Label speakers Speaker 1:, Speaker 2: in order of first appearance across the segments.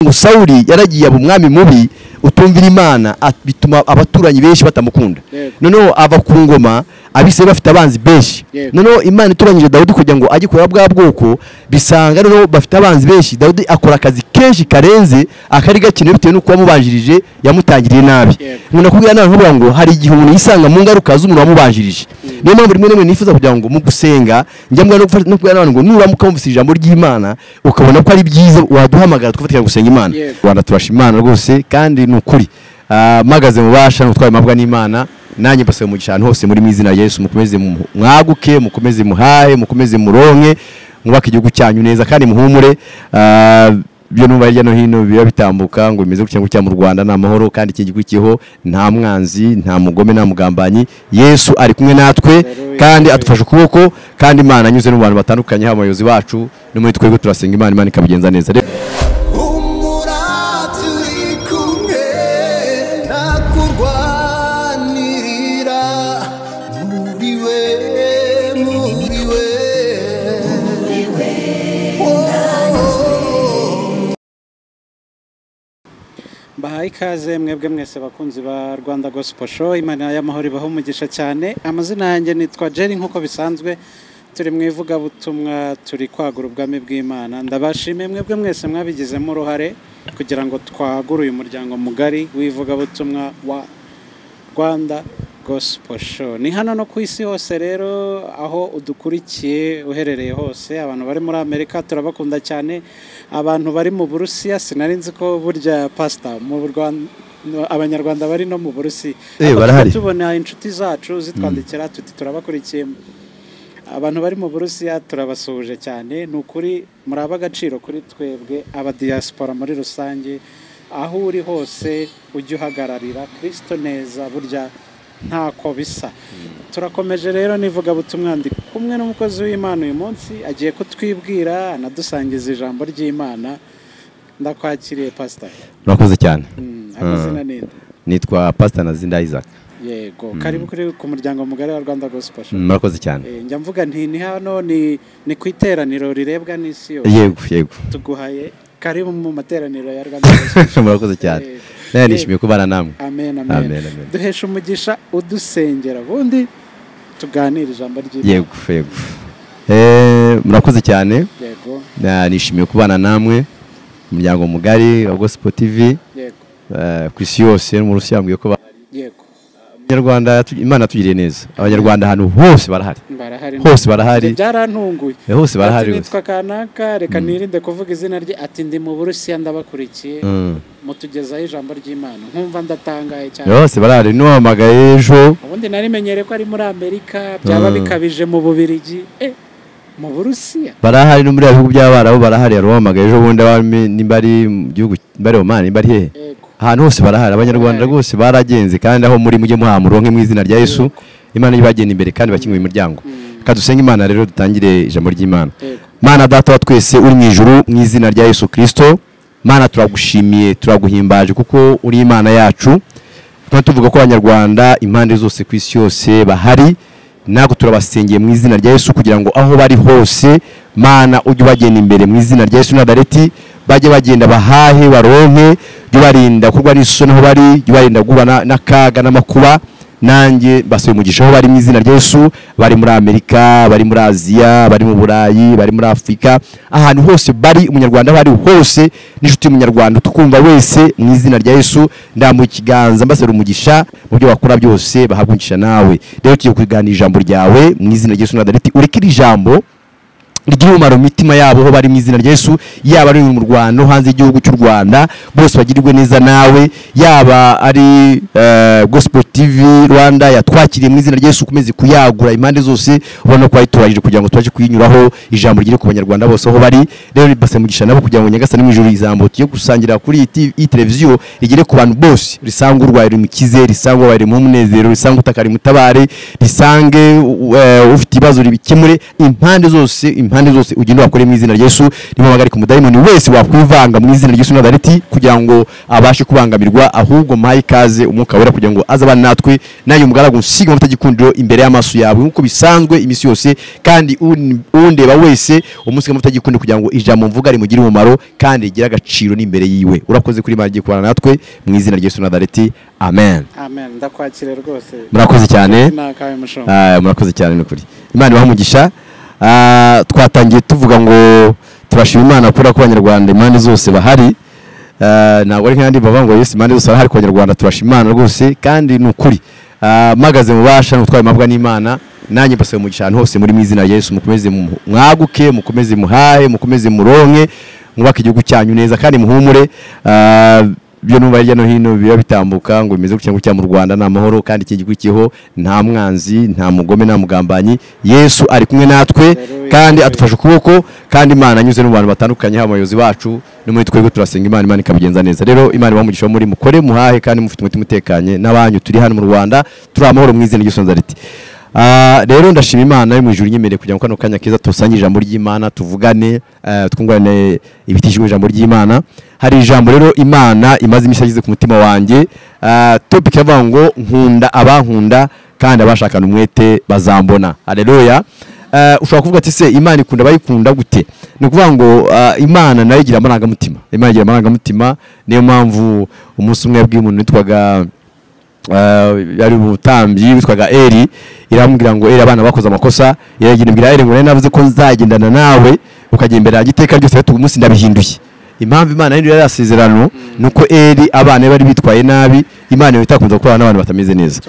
Speaker 1: Ngo Sawuli yaragiye aba umwami mubi utumvira Imana, bituma abaturanyi benshi batamukunda. Noneho ava ku ngoma, abise bafite abanzi benshi. Noneho Imana itoranyije Dawudi kugira ngo ajye kureba bwa bwoko, bisanga noneho bafite abanzi benshi. Dawudi akora akazi kenshi karenze akari gakenewe bitewe n'uko wamubanjirije yamutangiriye nabi. Nkunda kubwira nawe nkavuga ngo hari igihe umuntu yisanga mu ngaruka z'umuntu wamubanjirije. Niyo mpamvu rimwe na rimwe nifuza kugira ngo mu gusenga njya mbwa no kubwira n'abantu ngo nuramuka wumvise ijambo ry'Imana ukabona ko ari byiza, waduhamagara tugafatanya gusenga Imana. Rwanda turasha Imana rwose, kandi ni ukuri mpagaze mu basha n'utwaye mabwa n'Imana. Nanjye mbasaba umugisha ahantu hose muri mu izina rya Yesu, mukomeze mwaguke, mukomeze muhahe, mukomeze muronke, mwubake igihugu cyanyu neza kandi muhumure. Byo numva hirya no hino biba bitambuka ngo bimeze gutya gutya, mu Rwanda ni amahoro, kandi iki gikurikiyeho nta mwanzi, nta mugome, nta mugambanyi. Yesu ari kumwe natwe kandi adufashe ukuboko, kandi Imana anyuze no mu bantu batandukanye, haba abayobozi bacu no muri twebwe, turasenga Imana, Imana ikabigenza neza.
Speaker 2: Mbahaye ikaze mwebwe mwese bakunzi ba Rwanda Gospel Show. Imana y'amahoro ibahe umugisha cyane. Amazina yanjye nitwa Jerry, nk'uko bisanzwe turi mu ivugabutumwa, turi kwagura ubwami bw'Imana. Ndabashimiye mwebwe mwese mwabigizemo uruhare kugira ngo twagure uyu muryango mugari w'ivugabutumwa wa Rwanda Gospel Show. Ni hano no ku isi hose rero, aho udukurikiye uherereye hose. Abantu bari muri Amerika turabakunda cyane, abantu bari mu Burusiya, sinari nzi ko burya pastor mu Rwanda abanyarwanda bari no mu Burusiya.
Speaker 1: Barahari.
Speaker 2: Tubona inshuti zacu zitwandikira tuti turabakurikiye. Abantu bari mu Burusiya turabasuhuje cyane, ni ukuri muri ab'agaciro kuri twebwe aba diaspora muri rusange. Aho uri hose ujye uhagararira Kristo neza, burya ntako bisa. Turakomeje rero n'ivugabutumwa, ndi kumwe n'umukozi w'Imana uyu munsi agiye kutwibwira anadusangiza ijambo ry'Imana. Ndakwakiriye pastor.
Speaker 1: Murakoze cyane.
Speaker 2: Amazina ninde?
Speaker 1: Nitwa Pastor Nazinda Isaac.
Speaker 2: Yego, karibu kuri ku muryango mugari wa Rwanda Gospel Show.
Speaker 1: Murakoze cyane.
Speaker 2: Njya mvuga nti ni hano ni ku iteraniro rirebwa n'isi yose.
Speaker 1: Yego, yego.
Speaker 2: Tuguhaye karibu mu materaniro ya Rwanda Gospel Show.
Speaker 1: Murakoze cyane. Naye nishimiye kubana namwe.
Speaker 2: Amen, amen. Duhesha umugisha udusengera ubundi tuganira ijambo ry'Imana.
Speaker 1: Yego, yego. Murakoze cyane.
Speaker 2: Yego.
Speaker 1: Nishimiye kubana namwe umuryango mugari wa Gospel TV.
Speaker 2: Yego.
Speaker 1: Ku isi yose no mu Rusiya mbwiye ko
Speaker 2: yego.
Speaker 1: Abanyarwanda Imana tugiriye neza. Abanyarwanda ahantu hose barahari. Hose barahari.
Speaker 2: Byarantunguye.
Speaker 1: Hose barahari.
Speaker 2: Nitwa kanaka, reka nirinde kuvuga izina rye, ati ndi mu Burusiya ndabakurikiye. Mutugezaho ijambo ry'Imana. Nkumva ndatangaye cyane.
Speaker 1: Hose barahari, nuhamagaye ejo.
Speaker 2: Ubundi narimenyereye ko ari muri Amerika, byaba bikabije mu Bubirigi. Mu Burusiya.
Speaker 1: Barahari no muri bihugu by'Abarabu barahari, yaruhamagaye ejo bundi nimba ari mu gihugu bari Oman, nimba ari hehe. Ahantu hose barahari abanyarwanda rwose baragenze, kandi aho muri mujye muhamuronke mu izina rya Yesu. Imana ibagenda imbere kandi bakinguye imiryango. Kadusenga Imana rero dutangire ijambo ry'Imana. Mana data wa twese uri mu ijuru, mu izina rya Yesu Kristo, Mana turagushimiye, turaguhimbaje kuko uri Imana yacu. Tukaba tuvuga ko abanyarwanda impande zose ku isi yose bahari, nako turabasengeye mu izina rya Yesu kugira ngo aho bari hose Mana ujye ubagenda imbere mu izina rya Yesu Nazareti, bajye bagenda bahahe baronke, jya ubarinda kurwa n'isoni aho bari, jya ubarinda guhura n'akaga n'amakuba. Nanjye mbasaba umugisha aho bari mu izina rya Yesu, bari muri Amerika, bari muri Aziya, bari mu Burayi, bari muri Afurika, ahantu hose bari, umunyarwanda aho ari hose n'inshuti y'umunyarwanda tukumva wese mu izina rya Yesu, ndamuha ikiganza mbasaba umugisha mu byo bakora byose, bahabwe umugisha nawe. Rero tugiye kuganira ijambo ryawe mu izina rya Yesu Nazareti, ureke iri jambo rigira umumaro mu mitima yabo aho bari mu izina rya Yesu, yaba ari mu Rwanda no hanze y'igihugu cy'u Rwanda, bose bagirirwe neza nawe, yaba ari Gospel TV Rwanda yatwakiriye mu izina rya Yesu, ukomeze kuyagura impande zose, ubona ko wayitoranyije kugira ngo tubashe kuyinyuraho, ijambo rigere ku banyarwanda bose aho bari. Rero base mugisha nabo kugira ngo Nyagasani mu ijuru ijambo tugiye gusangira kuri iyi televiziyo rigere ku bantu bose, risange urwaye rimukize, risange ubaye mu munezero, risange utakari mutabare, risange ufite ibibazo ribikemure impande zose. impande zose ugende wakore mu izina rya Yesu. Nimuhagarike umudayimoni wese wakwivanga mu izina rya Yesu Nazareti kugira ngo abashe kubangamirwa, ahubwo muhaye ikaze umwuka wera kugira ngo azabane natwe, nayo umugaragu nsiga amavuta y'igikundiro imbere y'amaso yawe nk'uko bisanzwe iminsi yose, kandi undeba wese umusiga amavuta y'igikundiro kugira ngo ijambo mvuga rimugire umumaro kandi rigire agaciro n'imbere yiwe. Urakoze kuri Imana igiye kubana natwe mu izina rya Yesu Nazareti, amen.
Speaker 2: Amen. Ndakwakire rwose.
Speaker 1: Murakoze cyane. Murakoze cyane n'ukuri. Imana ibahe umugisha. Twatangiye tuvuga ngo turashima Imana kubera ko abanyarwanda impande zose bahari. Ntabwo ari nk'andi bavuga ngo Yesu impande zose arahari ku banyarwanda, turashima Imana rwose kandi ni ukuri. Mpagaze mu bubasha n'ubutware mpabwa n'Imana, nanjye mbasaba umugisha ahantu hose muri mu izina rya Yesu. Mukomeze mwaguke, mukomeze muhahe, mukomeze muronke, mwubake igihugu cyanyu neza kandi muhumure. Byo numva hirya no hino biba bitambuka ngo bimeze gutya gutya mu Rwanda ni amahoro, kandi iki gikurikiyeho nta mwanzi, nta mugome, nta mugambanyi. Yesu ari kumwe natwe kandi adufashe ukuboko, kandi Imana anyuze no mu bantu batandukanye, haba abayobozi bacu no muri twebwe turasenga Imana, Imana ikabigenza neza. Rero Imana ibahe umugisha muri mukore muhahe kandi mufite umutima utekanye, n'abanyu turi hano mu Rwanda turi amahoro mu izina ry'Yesu Nazareti. Rero ndashima Imana yo mu ijuru inyemereye kugira ngo kano kanya keza tusangire ijambo ry'Imana, tuvugane, twungurane ibitishijwe ijambo ry'Imana. Hari ijambo rero Imana imaze iminsi yashyize ku mutima wanjye, topic yavuga ngo nkunda abankunda kandi abashakana umwete bazambona. Haleluya. Ushobora kuvuga ati se Imana ikunda abayikunda gute? Ni ukuvuga ngo Imana nayo igira amarangamutima. Imana igira amarangamutima, niyo mpamvu umunsi umwe yabwiye umuntu witwaga yari umutambyi witwaga Eli, iramubwira ngo Eli abana bakoze amakosa, iragenda ibwira Eli ngo nari navuze ko nzagendana nawe ukajya imbere yanjye iteka ryose, ariko uyu munsi ndabihinduye. Impamvu Imana yari yarasezerano nuko Eli abana bari bitwaye nabi, Imana itakunze gukorana n'abantu batameze neza,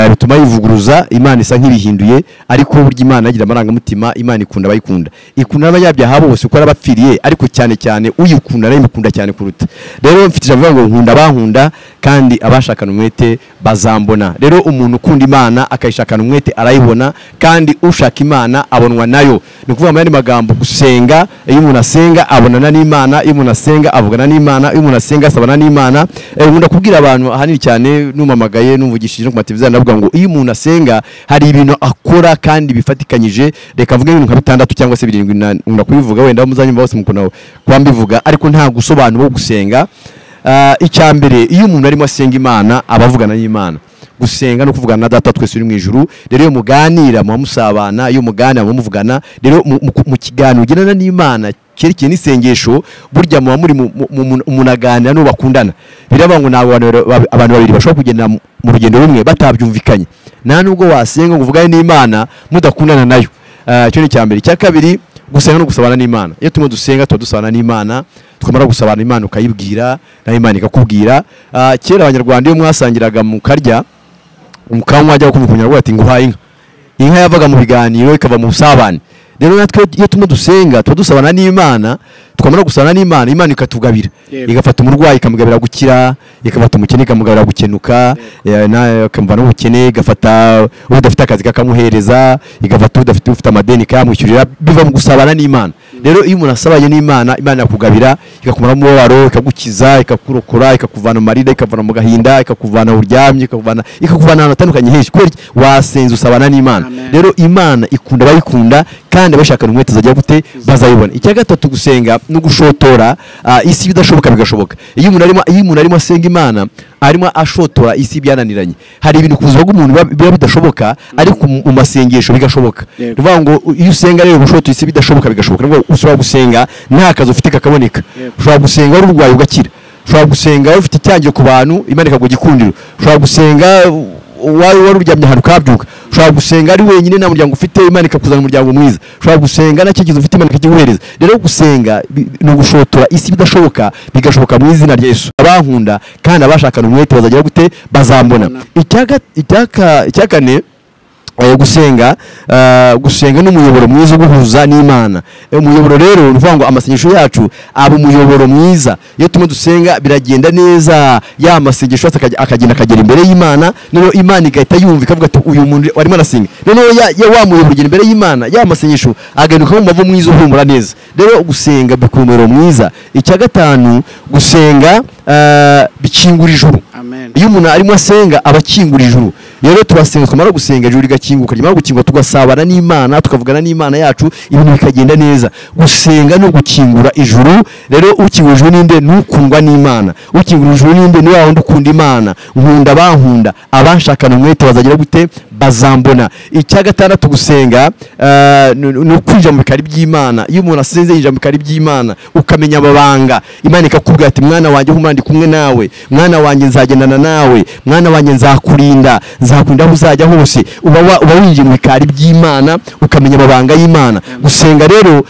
Speaker 1: bituma yivuguruza. Imana isa nk'ibihinduye, ariko burya Imana igira amarangamutima. Imana ikunda abayikunda, ikunda n'abanyabyaha bose uko arabapfiriye, ariko cyane cyane uyikunda nayo imukunda cyane kuruta. Rero mfite ijambo ngo nkunda abankunda kandi abashakana umwete bazambona. Rero umuntu ukunda Imana akayishakana umwete arayibona, kandi ushaka Imana abonwa nayo. Ni ukuvuga mu yandi magambo, gusenga, iyo umuntu asenga abonana n'Imana, iyo umuntu asenga avugana n'Imana, iyo umuntu asenga asabana n'Imana. Nkunda kubwira abantu ahanini cyane, numamagaye numvugishije no ku mateleviziyo, ndavuga ngo iyo umuntu asenga hari ibintu akora kandi bifatikanyije. Reka mvuge ibintu nka bitandatu cyangwa se birindwi, nkunda kubivuga wenda muzanyumva bose mukunda kuba mbivuga, ariko nta gusobanuro wo gusenga. Icya mbere, iyo umuntu arimo asenga Imana aba avugana n'Imana. Gusenga no kuvugana na Data twese uri mu ijuru. Rero iyo muganira muba musabana, iyo muganira muba muvugana. Rero mu kiganiro ugenana n'Imana cyerekeye n'isengesho, burya muba muri umuntu aganira n'uwo bakundana. Biravuga ngo ntabwo abantu babiri bashobora kugenda mu rugendo rumwe batabyumvikanye. Nta nubwo wasenga ngo uvugane n'Imana mudakundana nayo. Icyo ni icya mbere. Icya kabiri, gusenga no gusabana n'Imana. Iyo turimo dusenga tuba dusabana n'Imana, tukamara gusabana Imana ukayibwira, nayo Imana ikakubwira. Kera abanyarwanda iyo mwasangiraga mukarya mukanywa, ajya kumva umunyarwanda ati nguhaye inka. Inka yavaga mu biganiro ikava mu busabane. Rero natwe iyo turimo dusenga tuba dusabana n'Imana, twamara gusabana n'Imana, Imana ikatugabira. Igafata umurwayi ikamugabira gukira, igafata umukene ikamugabira gukenuka, ikamuvana ubukene, igafata udafite akazi kakamuhereza, igafata udafite ufite amadeni ikamwishyurira. Biva mu gusabana n'Imana. Rero iyo umuntu asabanye n'Imana, Imana irakugabira, ikakumara umubabaro, ikagukiza, ikakurokora, ikakuvana mu marira, ikakuvana mu gahinda, ikakuvana uryamye, ikakuvana ahantu hatandukanye henshi. Kubera iki? Wasenze usabana n'Imana. Rero Imana ikunda abayikunda kandi abashakana umwete bazajya gute? Bazayibona. Icya gatatu, gusenga no gushotora isi ibidashoboka bigashoboka. Iyo umuntu arimo asenga Imana, arimo ashotora isi byananiranye. Hari ibintu ku buzima bw'umuntu biba bidashoboka, ariko mu masengesho bigashoboka. Ni ukuvuga ngo iyo usenga rero gushotora isi bidashoboka bigashoboka. Ni ukuvuga ushobora gusenga nta kazi ufite kakaboneka, ushobora gusenga wari urwaye ugakira, ushobora gusenga wari ufite icyangiro ku bantu Imana ikaguha igikundiro, ushobora gusenga wari uryamye ahantu ukabyuka, ushobora gusenga ari wenyine nta muryango ufite Imana ikakuzana umuryango mwiza, ushobora gusenga nta cyerekezo ufite Imana ikakiguhereza. Rero gusenga ni ugushotora isi bidashoboka bigashoboka mu izina rya Yesu. Abankunda kandi abashakana umwete bazagira gute? Bazambona. Icya kane, gusenga gusenga n'umuyoboro mwiza uguhuza n'Imana. Umuyoboro rero ni ukuvuga ngo amasengesho yacu aba umuyoboro mwiza. Iyo turimo dusenga biragenda neza, ya masengesho yose akagenda akagera imbere y'Imana, noneho Imana igahita yumva ikavuga ati uyu muntu arimo arasenga. Noneho ya wa muyoboro ugera imbere y'Imana, ya masengesho agahinduka nk'umubavu mwiza uhumura neza. Rero gusenga bikaba umuyoboro mwiza. Icya gatanu, gusenga bikingura ijuru. Iyo umuntu arimo asenga aba akingura ijuru. Rero turasenga, twamara gusenga ijuru rigakinguka, rimara gukinguka tugasabana n'Imana, tukavugana n'Imana yacu, ibintu bikagenda neza. Gusenga no gukingura ijuru. Rero ukingura ijuru ninde? Nukundwa n'Imana. Ukingura ijuru ninde? Ni wa wundi ukunda Imana. Nkunda abankunda, abanshakana umwete bazagira gute? Bazambona. Icya gatandatu, gusenga ni ukwinjira mu bikari by'Imana. Iyo umuntu asenze yinjira mu bikari by'Imana, ukamenya amabanga. Imana ikakubwira ati mwana wanjye humura ndi kumwe nawe, mwana wanjye nzagendana nawe, mwana wanjye nzakurinda, nzakurinda aho uzajya hose. Uba winjiye mu bikari by'Imana, ukamenya amabanga y'Imana. Gusenga rero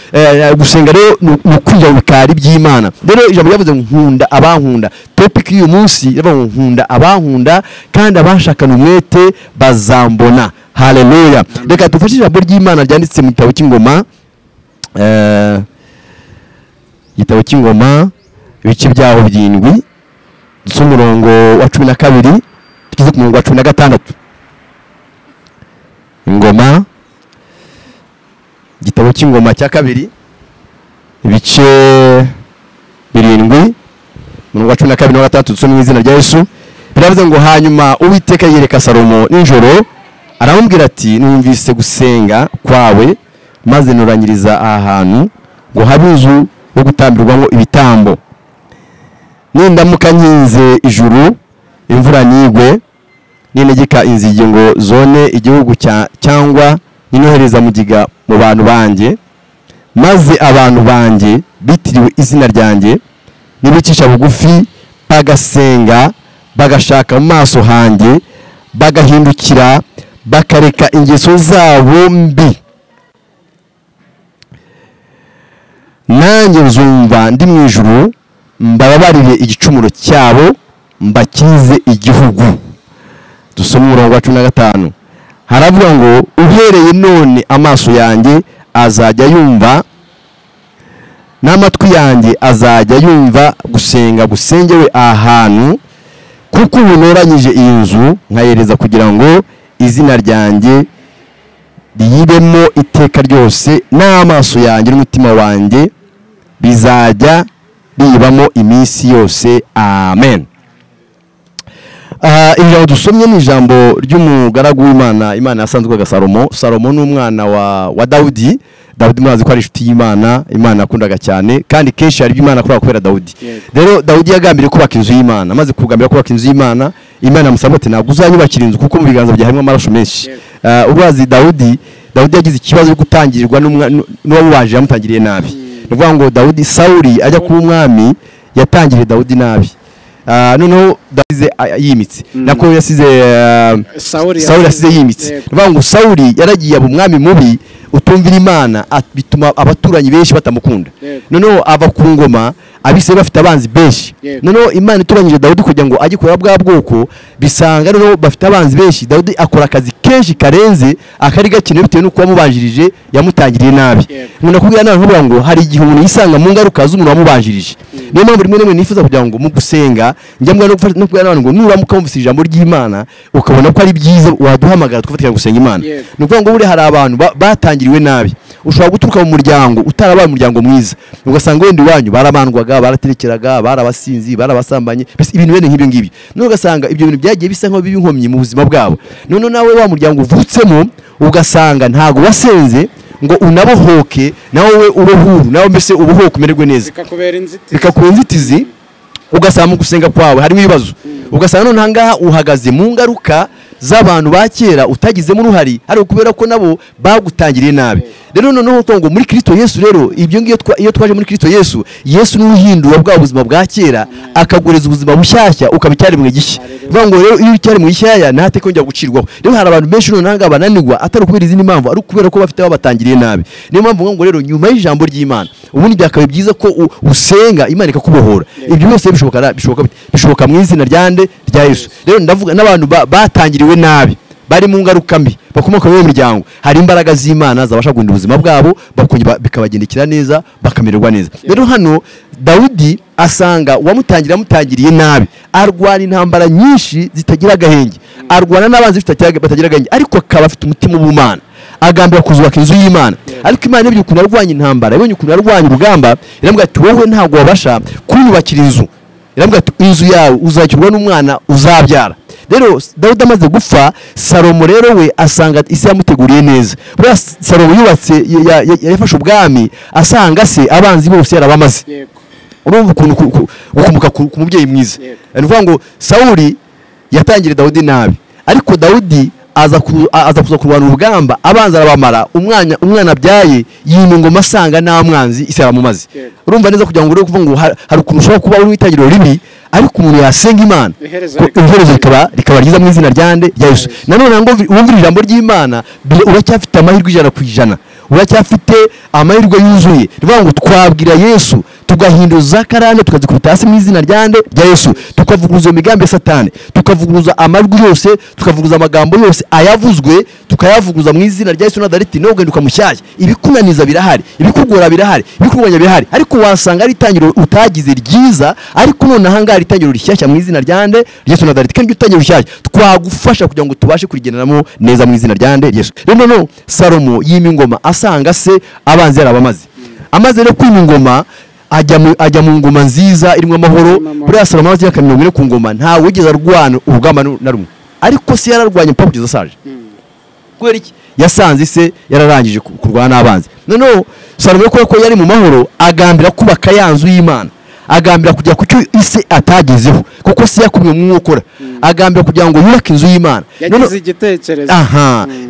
Speaker 1: ni ukwinjira mu bikari by'Imana. Rero ijambo ryavuze ngo nkunda abankunda. Topic y'uyu munsi iravuga ngo nkunda abankunda kandi abanshakana umwete bazambona. Haleluya. Reka dufashe ijambo ry'Imana ryanditse mu gitabo cy'Ingoma, igitabo cy'Ingoma ibice byaho 7, dusome umurongo wa 12 tugeze ku murongo wa 16. Ingoma, igitabo cy'Ingoma cya kabiri ibice 7 umurongo wa 12 na 6, dusome mu izina rya Yesu. Biravuze ngo hanyuma Uwiteka yereka Salomo nijoro, aramubwira ati numvise gusenga kwawe, maze nuranyiriza aha hantu ngo habe inzu yo gutambirwamo ibitambo. Nindamuka nkinze ijuru imvura ntigwe, nintegeka inzige ngo zone igihugu cyangwa ninohereza mugiga mu bantu banjye, maze abantu banjye bitiriwe izina ryanjye nibicisha bugufi bagasenga bagashaka mu maso hanjye, bagahindukira bakareka ingeso zabo mbi, nanjye nzumva ndi mu ijuru mbababarire igicumuro cyabo, mbakize igihugu. Dusome umurongo wa 15. Haravuga ngo uhereye none amaso yanjye azajya yumva n'amatwi yanjye azajya yumva gusenga gusengewe ahantu, kuko ubu noranyije iyi nzu nkayereza kugira ngo izina ryanjye riyibemo iteka ryose, n'amaso yanjye n'umutima wanjye bizajya biyibamo iminsi yose. Amen. Ijambo dusomye ni ijambo ry'umugaragu w'Imana, Imana yasanzwe Salomo. Salomo ni umwana wa Dawudi. Dawudi murazi ko ari inshuti y'Imana, Imana yakundaga cyane, kandi kenshi hari ibyo Imana akora kubera Dawudi. Rero Dawudi yagambiriye kubaka inzu y'Imana. Amaze kugambira kubaka inzu y'Imana, Imana amusaba ati ntabwo uzanyubakira inzu kuko mu biganza byawe harimo amaraso menshi. Urazi Dawudi yagize ikibazo cyo gutangirirwa n'uwamubanje yamutangiriye nabi. Ni ukuvuga ngo Dawudi, Sawuli ajya kuba umwami, yatangiriye Dawudi nabi. Noneho Dawidi yimitse, nako yasize Sawuli yasize yimitse. Ni ukuvuga ngo Sawuli yaragiye aba umwami mubi utumvira Imana, bituma abaturanyi benshi batamukunda. Noneho ava ku ngoma, abise bafite abanzi benshi. Noneho Imana itoranyije Dawudi kugira ngo ajye kureba bwa bwoko, bisanga noneho bafite abanzi benshi. Dawudi akora akazi kenshi karenze akari gakenewe bitewe n'uko wamubanjirije yamutangiriye nabi. Nkunda kubwira nawe nkuvuga ngo hari igihe umuntu yisanga mu ngaruka z'umuntu wamubanjirije. Niyo mpamvu rimwe rimwe nifuza kugira ngo mu gusenga njya mbwa no kubwira n'abantu ngo nuramuka wumvise ijambo ry'Imana ukabona ko ari byiza waduhamagara tukafatikanya gusenga Imana. Ni ukuvuga ngo buri hari abantu batangiriwe nabi. Ushobora guturuka mu muryango utarabaye umuryango mwiza, ugasanga wenda iwanyu baramandwaga, baraterekeraga, barabasinzi, barabasambanye, ibintu bene nk'ibyo ngibyo. None ugasanga ibyo bintu byagiye bisa nkaho biba inkomyi mu buzima bwabo. None nawe wa muryango uvutsemo ugasanga ntago wasenze ngo unabohoke, nawe ube huru, nawe mbese ubohoke umererwe neza, bikakubera inzitizi. Ugasanga mu gusenga kwawe harimo ibibazo, ugasanga none ahangaha uhagaze mu ngaruka z'abantu ba kera utagizemo uruhari, ari ukubera ko nabo bagutangiriye nabi. Rero noneho ngo muri Kristo Yesu, rero ibyo ngiyo iyo twaje muri Kristo Yesu, Yesu ni uhindura bwa buzima bwa kera akagureza ubuzima bushyashya ukaba icyaremwe gishya. Bivuga ngo rero iyo icyaremwe gishyaya ntate kongera gucirwaho. Rero hari abantu benshi none ahangaha bananirwa atari ukubera izindi mpamvu, ari ukubera ko bafite babatangiriye nabi. Niyo mpamvu ngo rero nyuma y'ijambo ry'Imana ubundi byakabaye byiza ko usenga Imana ikakubohora. Ibyo byose bishoboka mu izina ryande rya Yesu. Rero ndavuga n'abantu batangiriwe nabi, bari mu ngaruka mbi, bakomoka mu muryango, hari imbaraga z'Imana zabasha guhindura ubuzima bwabo, bikabagendekera neza, bakamererwa neza. Rero hano Dawudi asanga uwamutangira amutangiriye nabi, arwana intambara nyinshi zitagira agahenge, arwana n'abanzi batagira agahenge, ariko akaba afite umutima w'ubumana, agambira kuzubaka inzu y'Imana. Ariko Imana ibyo ukuntu arwanya intambara, ibonye ukuntu arwanya urugamba, iramubwira ati wowe ntabwo wabasha kunyubakira inzu. Iravuga ati inzu yawe uzakirwa n'umwana uzabyara. Rero Dawudi amaze gupfa, Salomo rero we asanga isi yamuteguriye neza. Buriya Salomo yubatse, yafashe ubwami asanga se abanzi bose yarabamaze. Urumva ukuntu gukomoka ku mubyeyi mwiza. Ni ukuvuga ngo Sawuli yatangiriye Dawudi nabi, ariko Dawudi aza kuza kurwana urugamba, abanza arabamara, umwana abyaye yima ingoma asanga nta mwanzi, isi yaramumaze. Urumva neza, kugira ngo urebe kuvuga ngo hari ukuntu ushobora kuba uri itangiriro ribi, ariko umuntu yasenga Imana iherezo rikaba ryiza mu izina rya nde? Rya Yesu. Nanone ngo wumvire ijambo ry'Imana, uracyafite amahirwe 100%, uracyafite amahirwe yuzuye. Rivuga ngo twabwira Yesu tugahinduza karande, tukazikubita hasi mu izina rya nde? Rya Yesu. Tukavuguruza imigambi ya Satani, tukavuguruza amajwi yose, tukavuguruza amagambo yose ayavuzwe, tukayavuguruza mu izina rya Yesu Nazareti. No ugahinduka mushyashya. Ibikunaniza birahari, ibikugora birahari, ibikurwanya birahari, ariko wasanga ari itangiriro utagize ryiza, ariko none aha ngaha ari itangiriro rishyashya mu izina rya nde? Yesu Nazareti. Kandi itangiriro rishyashya twagufasha kugira ngo tubashe kurigenderamo neza mu izina rya nde? Yesu. Rero no Salomo yima ingoma asanga se abanzi yarabamaze. Amaze rero kwima ingoma ajya mu ngoma nziza irimo amahoro. Buriya Salomo amaze imyaka 40 ku ngoma, nta wigeze arwana urugamba na rumwe, ariko se yararwanye mpaka kugeza asaje. Kubera iki? Yasanze se yararangije kurwana n'abanzi. Noneho Salomo kubera ko yari mu mahoro, agambira kubaka ya nzu y'Imana, agambira kujya ku cyo ise atagezeho, kuko se yakumwe mu mwokora, agambira kugira ngo yubake inzu y'Imana.
Speaker 2: Yagize igitekerezo,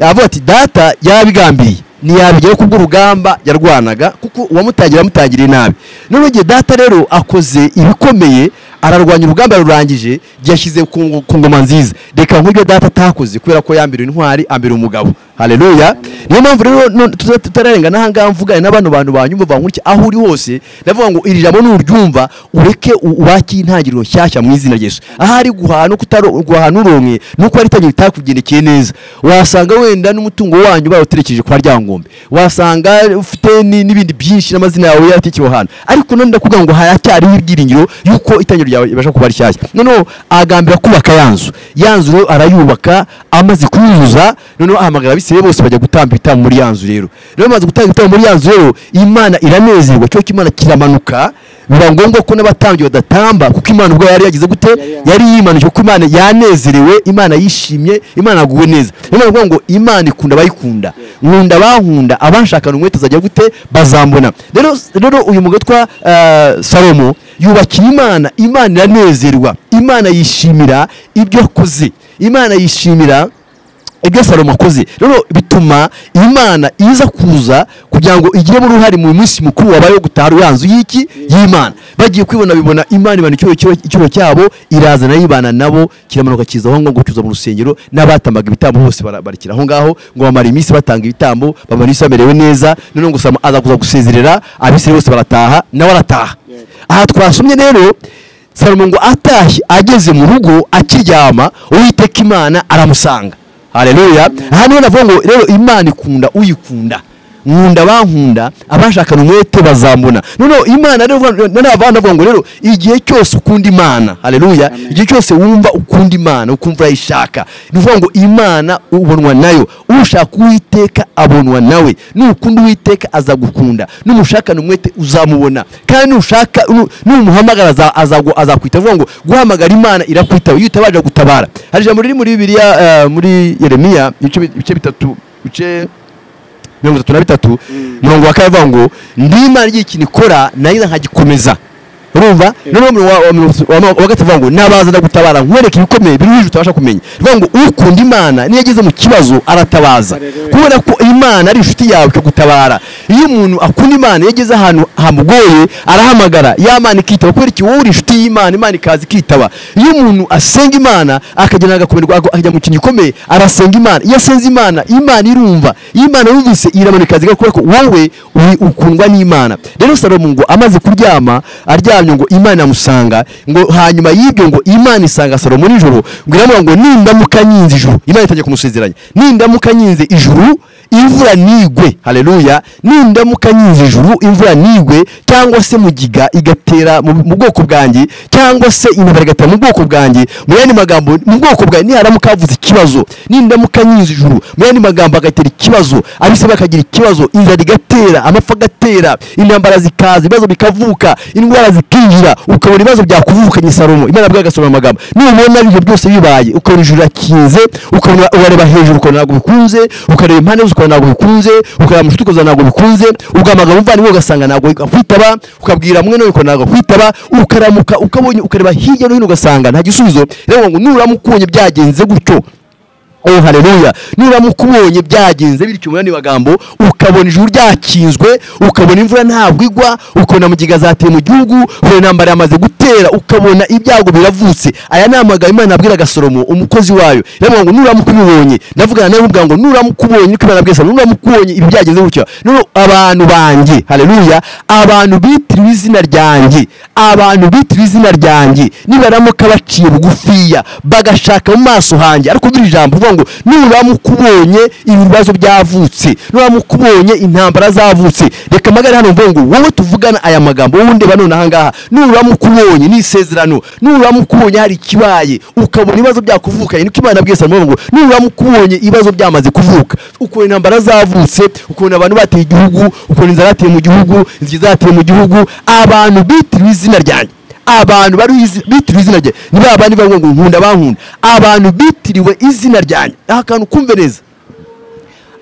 Speaker 1: avuga ati data yarabigambiriye, ntiyabigeraho kubw'urugamba yarwanaga, kuko uwamutangira yamutangiriye nabi. None igihe data rero akoze ibikomeye, ararwanya urugamba rurangije, yashyize ku ngoma nziza, reka nk'ibyo data atakoze, kubera ko yambira intwari, ambira umugabo. Haleluya. Niyo mpamvu rero tutararenga n'aha ngaha mvugane n'abantu bantu banyumva bankurikira aho uri hose, ndavuga ngo iri jambo nuryumva ureke ubaki intangiriro nshyashya mu izina rya Yesu. Ahari guhaha no kutaguhaha nuronke nuko ari itangiriro itakugendekeye neza, wasanga wenda n'umutungo wanyu bawuterekeje kwa Ryangombe, wasanga ufite n'ibindi byinshi n'amazina yawe yaratekewe ahantu, ariko none ndakubwira ngo haracyariho ibyiringiro yuko itangiriro ryawe ibasha kuba rishyashya. Noneho agambira kubaka yanzu, yanzu rero arayubaka, amaze kuyuzuza noneho ahamagara abisirayeli bose bajya gutamba ibitambo muri yanzu. Rero bamaze gutanga ibitambo muri yanzu rero Imana iranezerwa, cyo Imana kiramanuka, biba ngombwa ko n'abatambyi badatamba, kuko Imana ubwo yari yagize gute? Yari yimanuje, kuko Imana yanezerewe, Imana yishimye, Imana aguwe neza. Imana ivuga ngo Imana ikunda abayikunda, nkunda abankunda, abanshakana umwete azajya gute? Bazambona. Rero uyu mugabo twa Salomo yubakira Imana, Imana iranezerwa, Imana yishimira ibyo akoze, Imana yishimira ibyo Salomo akoze. Rero bituma Imana iza kuza kugira ngo igiremo uruhare mu munsi mukuru wabaye wo gutaha yanzu y'iki? Y'Imana. Bagiye kwibona bibona Imana ibana icyubahiro cyabo, iraza nayo ibana nabo, kiramanuka kiza aho ngo cyuza mu rusengero, n'abatambaga ibitambo bose barikira aho ngaho, ngo bamara iminsi batanga ibitambo, bamara iminsi bamerewe neza. Noneho ngo Salomo aza kuza gusezerera abisirayeli bose barataha, nawe arataha. Aha twasomye rero Salomo ngo atashye ageze mu rugo akiryama, Uwiteka Imana aramusanga. Haleluya. Aha niho navuga ngo rero Imana ikunda uyikunda, nkunda abankunda, abashakana umwete bazambona. Noneho Imana rero navuga ngo rero igihe cyose ukunda Imana, haleluya, igihe cyose wumva ukunda Imana, ukumva urayishaka, ni ukuvuga ngo Imana ubonwa nayo, ushaka Uwiteka abonwa nawe, nukunda Uwiteka azagukunda, numushakana umwete uzamubona, kandi nushaka numuhamagara azakwita. Avuga ngo guhamagara Imana irakwitaba, iyo utabaje gutabara. Hari ijambo riri muri Bibiliya, muri Yeremiya ibice 3 ibice 33 umurongo wa 2 avuga ngo ndi Imana igiye ikintu ikora nayo nkagikomeza. Urumva? Noneho wa 3 avuga ngo nabaza ndagutabara nkwereke ibikomeye biri utabasha kumenya. Avuga ngo ukunda Imana niyo ageze mu kibazo aratabaza, kubera ko Imana ari inshuti yawe ikagutabara. Iyo umuntu akunda Imana iyo ageze ahantu hamugoye arahamagara, ya Mana ikitaba, kubera iki? Wowe uri inshuti y'Imana, Imana ikaza ikitaba. Iyo umuntu asenga Imana akagenda agakomerwa, akajya mu kintu gikomeye, arasenga Imana, iyo asenze Imana, Imana irumva, iyo Imana yumvise iramanuka ikaza, kubera ko wowe ukundwa n'Imana. Rero Salomo ngo amaze kuryama aryamye ngo Imana amusanga, ngo hanyuma y'ibyo ngo Imana isanga Salomo nijoro, ngo iramubwira ngo nindamuka nyinze ijuru, Imana itangiye kumusezeranya, nindamuka nyinze ijuru imvura nigwe, haleluya, nindamuka nyinze ijuru imvura nigwe, cyangwa se mugiga igatera mu bwoko bwanjye, cyangwa se intambara igatera mu bwoko bwanjye, mu yandi magambo mu bwoko bwanjye niharamuka havuze ikibazo, nindamuka nyinze ijuru, mu yandi magambo agatera ikibazo, abise bakagira ikibazo, inzara igatera, amapfa agatera, intambara zikaza, ibibazo bikavuka, indwara zikinjira, ukabona ibibazo byakuvukanye Salomo. Imana yabwiye Salomo amagambo, nubona ibyo byose bibaye, ukabona ijuru rakinze, ukabona urareba hejuru ukabona ntabwo bikunze, ukareba impande zose ukabona ntabwo bikunze, ukareba mu nshuti ukabona ntabwo bikunze, ugahamagara umuvandimwe ugasanga ntabwo akwitaba, ukabwira mwene wawe ukabona ntabwo akwitaba, ukaramuka ukabonye ukareba hirya no hino ugasanga nta gisubizo. Rero ngo nuramuka ubonye byagenze gutyo, oh haleluya, nuramuka ubonye byagenze bityo, mu yandi magambo ukabona ijuru ryakinzwe, ukabona imvura ntabwo igwa, ukabona mugiga zateye mu gihugu, ukabona intambara yamaze gutera, ukabona ibyago biravutse. Aya ni amagambo Imana abwiraga Salomo umukozi wayo. Yaravuga ngo nuramuka ubibonye, ndavugana nawe mubwira ngo nuramuka ubonye, niko Imana yabwiye Salomo, nuramuka ubonye ibi byagenze gutyo, none abantu banjye, haleluya, abantu bitiriwe izina ryanjye, abantu bitiriwe izina ryanjye, nibaramuka baciye bugufiya bagashaka mu maso hanjye. Ariko iri jambo uvuga ngo nuramuka ubonye ibibazo byavutse, nuramuka ubonye intambara zavutse, reka magare hano mvuge ngo wowe tuvugana aya magambo, wowe ndeba none aha ngaha, nuramuka ubonye n'isezerano, nuramuka ubonye hari ikibaye, ukabona ibibazo byakuvukanye, niko Imana yabwiye Salomo ngo nuramuka ubonye ibibazo byamaze kuvuka, ukabona intambara zavutse, ukabona abantu bateye igihugu, ukabona inzara yateye mu gihugu, inzara zateye mu gihugu, abantu bitiriwe izina ryanjye, abantu bari bitiriwe izina ryanjye, ni ba bandi bavuga ngo nkunda bankunda, abantu bitiriwe izina ryanjye. Aha kantu kumve neza,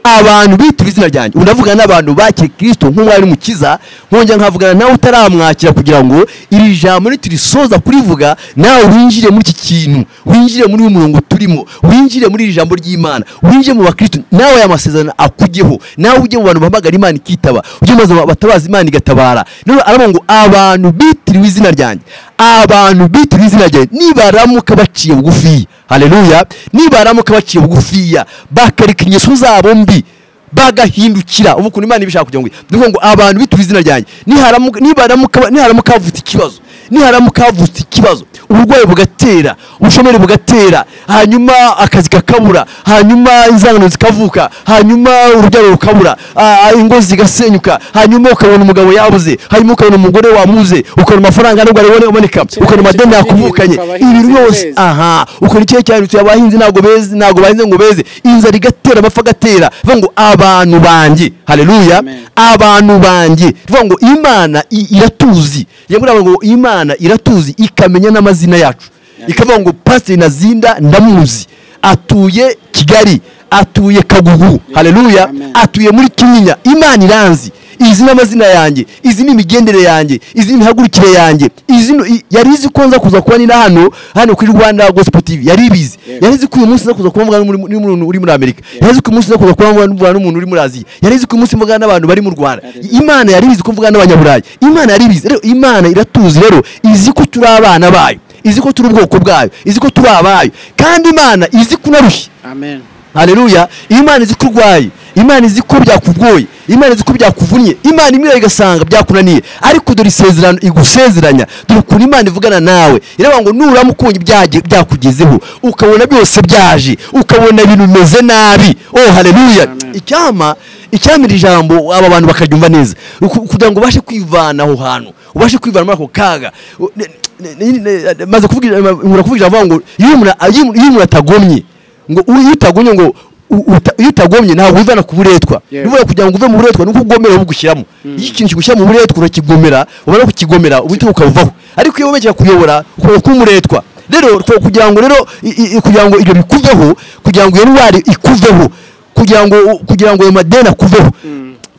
Speaker 1: abantu bitiriwe izina ryanjye. Ndavuga n'abantu bakiriye Kristo nk'umwami n'umukiza, nkongera nkavugana nawe utaramwakira, kugira ngo iri jambo niturisoza kurivuga nawe winjire muri iki kintu, winjire muri uyu murongo turimo, winjire muri iri jambo ry'Imana, winjire mu bakristo, nawe aya masezerano akugeho, nawe ujye mu bantu bahamagara Imana ikitaba, ujye mu bantu batabaza Imana igatabara. None aravuga ngo abantu bitiriwe izina ryanjye, abantu bitiriwe izina ryanjye nibaramuka baciye bugufi, haleluya, nibaramuka baciye bugufiya bakareka ingeso zabo mbi bagahindukira. Ubu kuntu Imana ibishaka kugira ngo nuko ngo abantu bitiriwe izina ryanjye niharamuka havutse ikibazo, niharamuka havutse ikibazo, uburwayi bugatera, ubushomeri bugatera, hanyuma akazi kakabura, hanyuma inzangano zikavuka, hanyuma urubyaro rukabura, ingo zigasenyuka, hanyuma ukabona umugabo yabuze, hanyuma ukabona umugore wamuze, ukabona amafaranga nubwo ari aboneka, ukabona amadeni yakuvukanye, ibi byose, aha, ukabona ikihe cyane abahinzi ntabwo beze, ntabwo bahinze ngo beze, inzara igatera, amapfa agatera. Bivuga ngo abantu banjye, haleluya, abantu banjye. Bivuga ngo Imana iratuzi, yabura ngo Imana iratuzi ikamenya n'amazina yacu, ikavuga ngo Pastor Nazinda ndamuzi, atuye Kigali, atuye Kagugu, haleluya, atuye muri Kinyinya. Imana iranzi, izi n'amazina yanjye, izi n'imigendere yanjye, izi n'imihagurukire yanjye, izi yari izi ko nza kuza kuba ni hano hano kuri Rwanda Gospel TV, yari ibizi, yari izi ko uyu munsi nza kuza kuba mvugana n'umuntu uri muri Amerika, yari izi ko uyu munsi nza kuza kuba mvugana n'umuntu uri muri Aziya, yari izi ko uyu munsi mvugana n'abantu bari mu Rwanda. Imana yari ibizi ko mvugana n'abanyaburayi, Imana yari ibizi. Rero Imana iratuzi, rero izi ko turi abana bayo, izi ko turi ubwoko bwayo, izi ko turi abayo, kandi Imana izi ko unarushye.
Speaker 2: Amen,
Speaker 1: haleluya. Imana izi ko urwaye, Imana izi ko byakugoye, Imana izi ko byakuvunnye, Imana imwe igasanga byakunaniye, ariko dore isezerano igusezeranya, dore ukuntu Imana ivugana nawe, iravuga ngo nuramuka ubonye byakugezeho, ukabona byose byaje, ukabona ibintu bimeze nabi, oh haleluya. Icyama iri jambo aba bantu bakaryumva neza, kugira ngo ubashe kwivana aho hantu, ubashe kwivana muri ako kaga. Maze kuvuga ijambo ngo iyo umuntu atagomye, ngo iyo utagomye, ngo iyo utagomye ntabwo wivana ku buretwa. Niba kugira ngo uve mu buretwa nuko ugomera bugushyiramo, iyo ikintu kigushyira mu buretwa urakigomera, ubona kukigomera uhita ukabuvaho. Ariko iyo wemeye kuyobora ukaba kuba umuretwa. Rero kugira ngo rero kugira ngo ibyo bikuveho, kugira ngo iyo ndwara ikuveho, kugira ngo ayo madeni akuveho,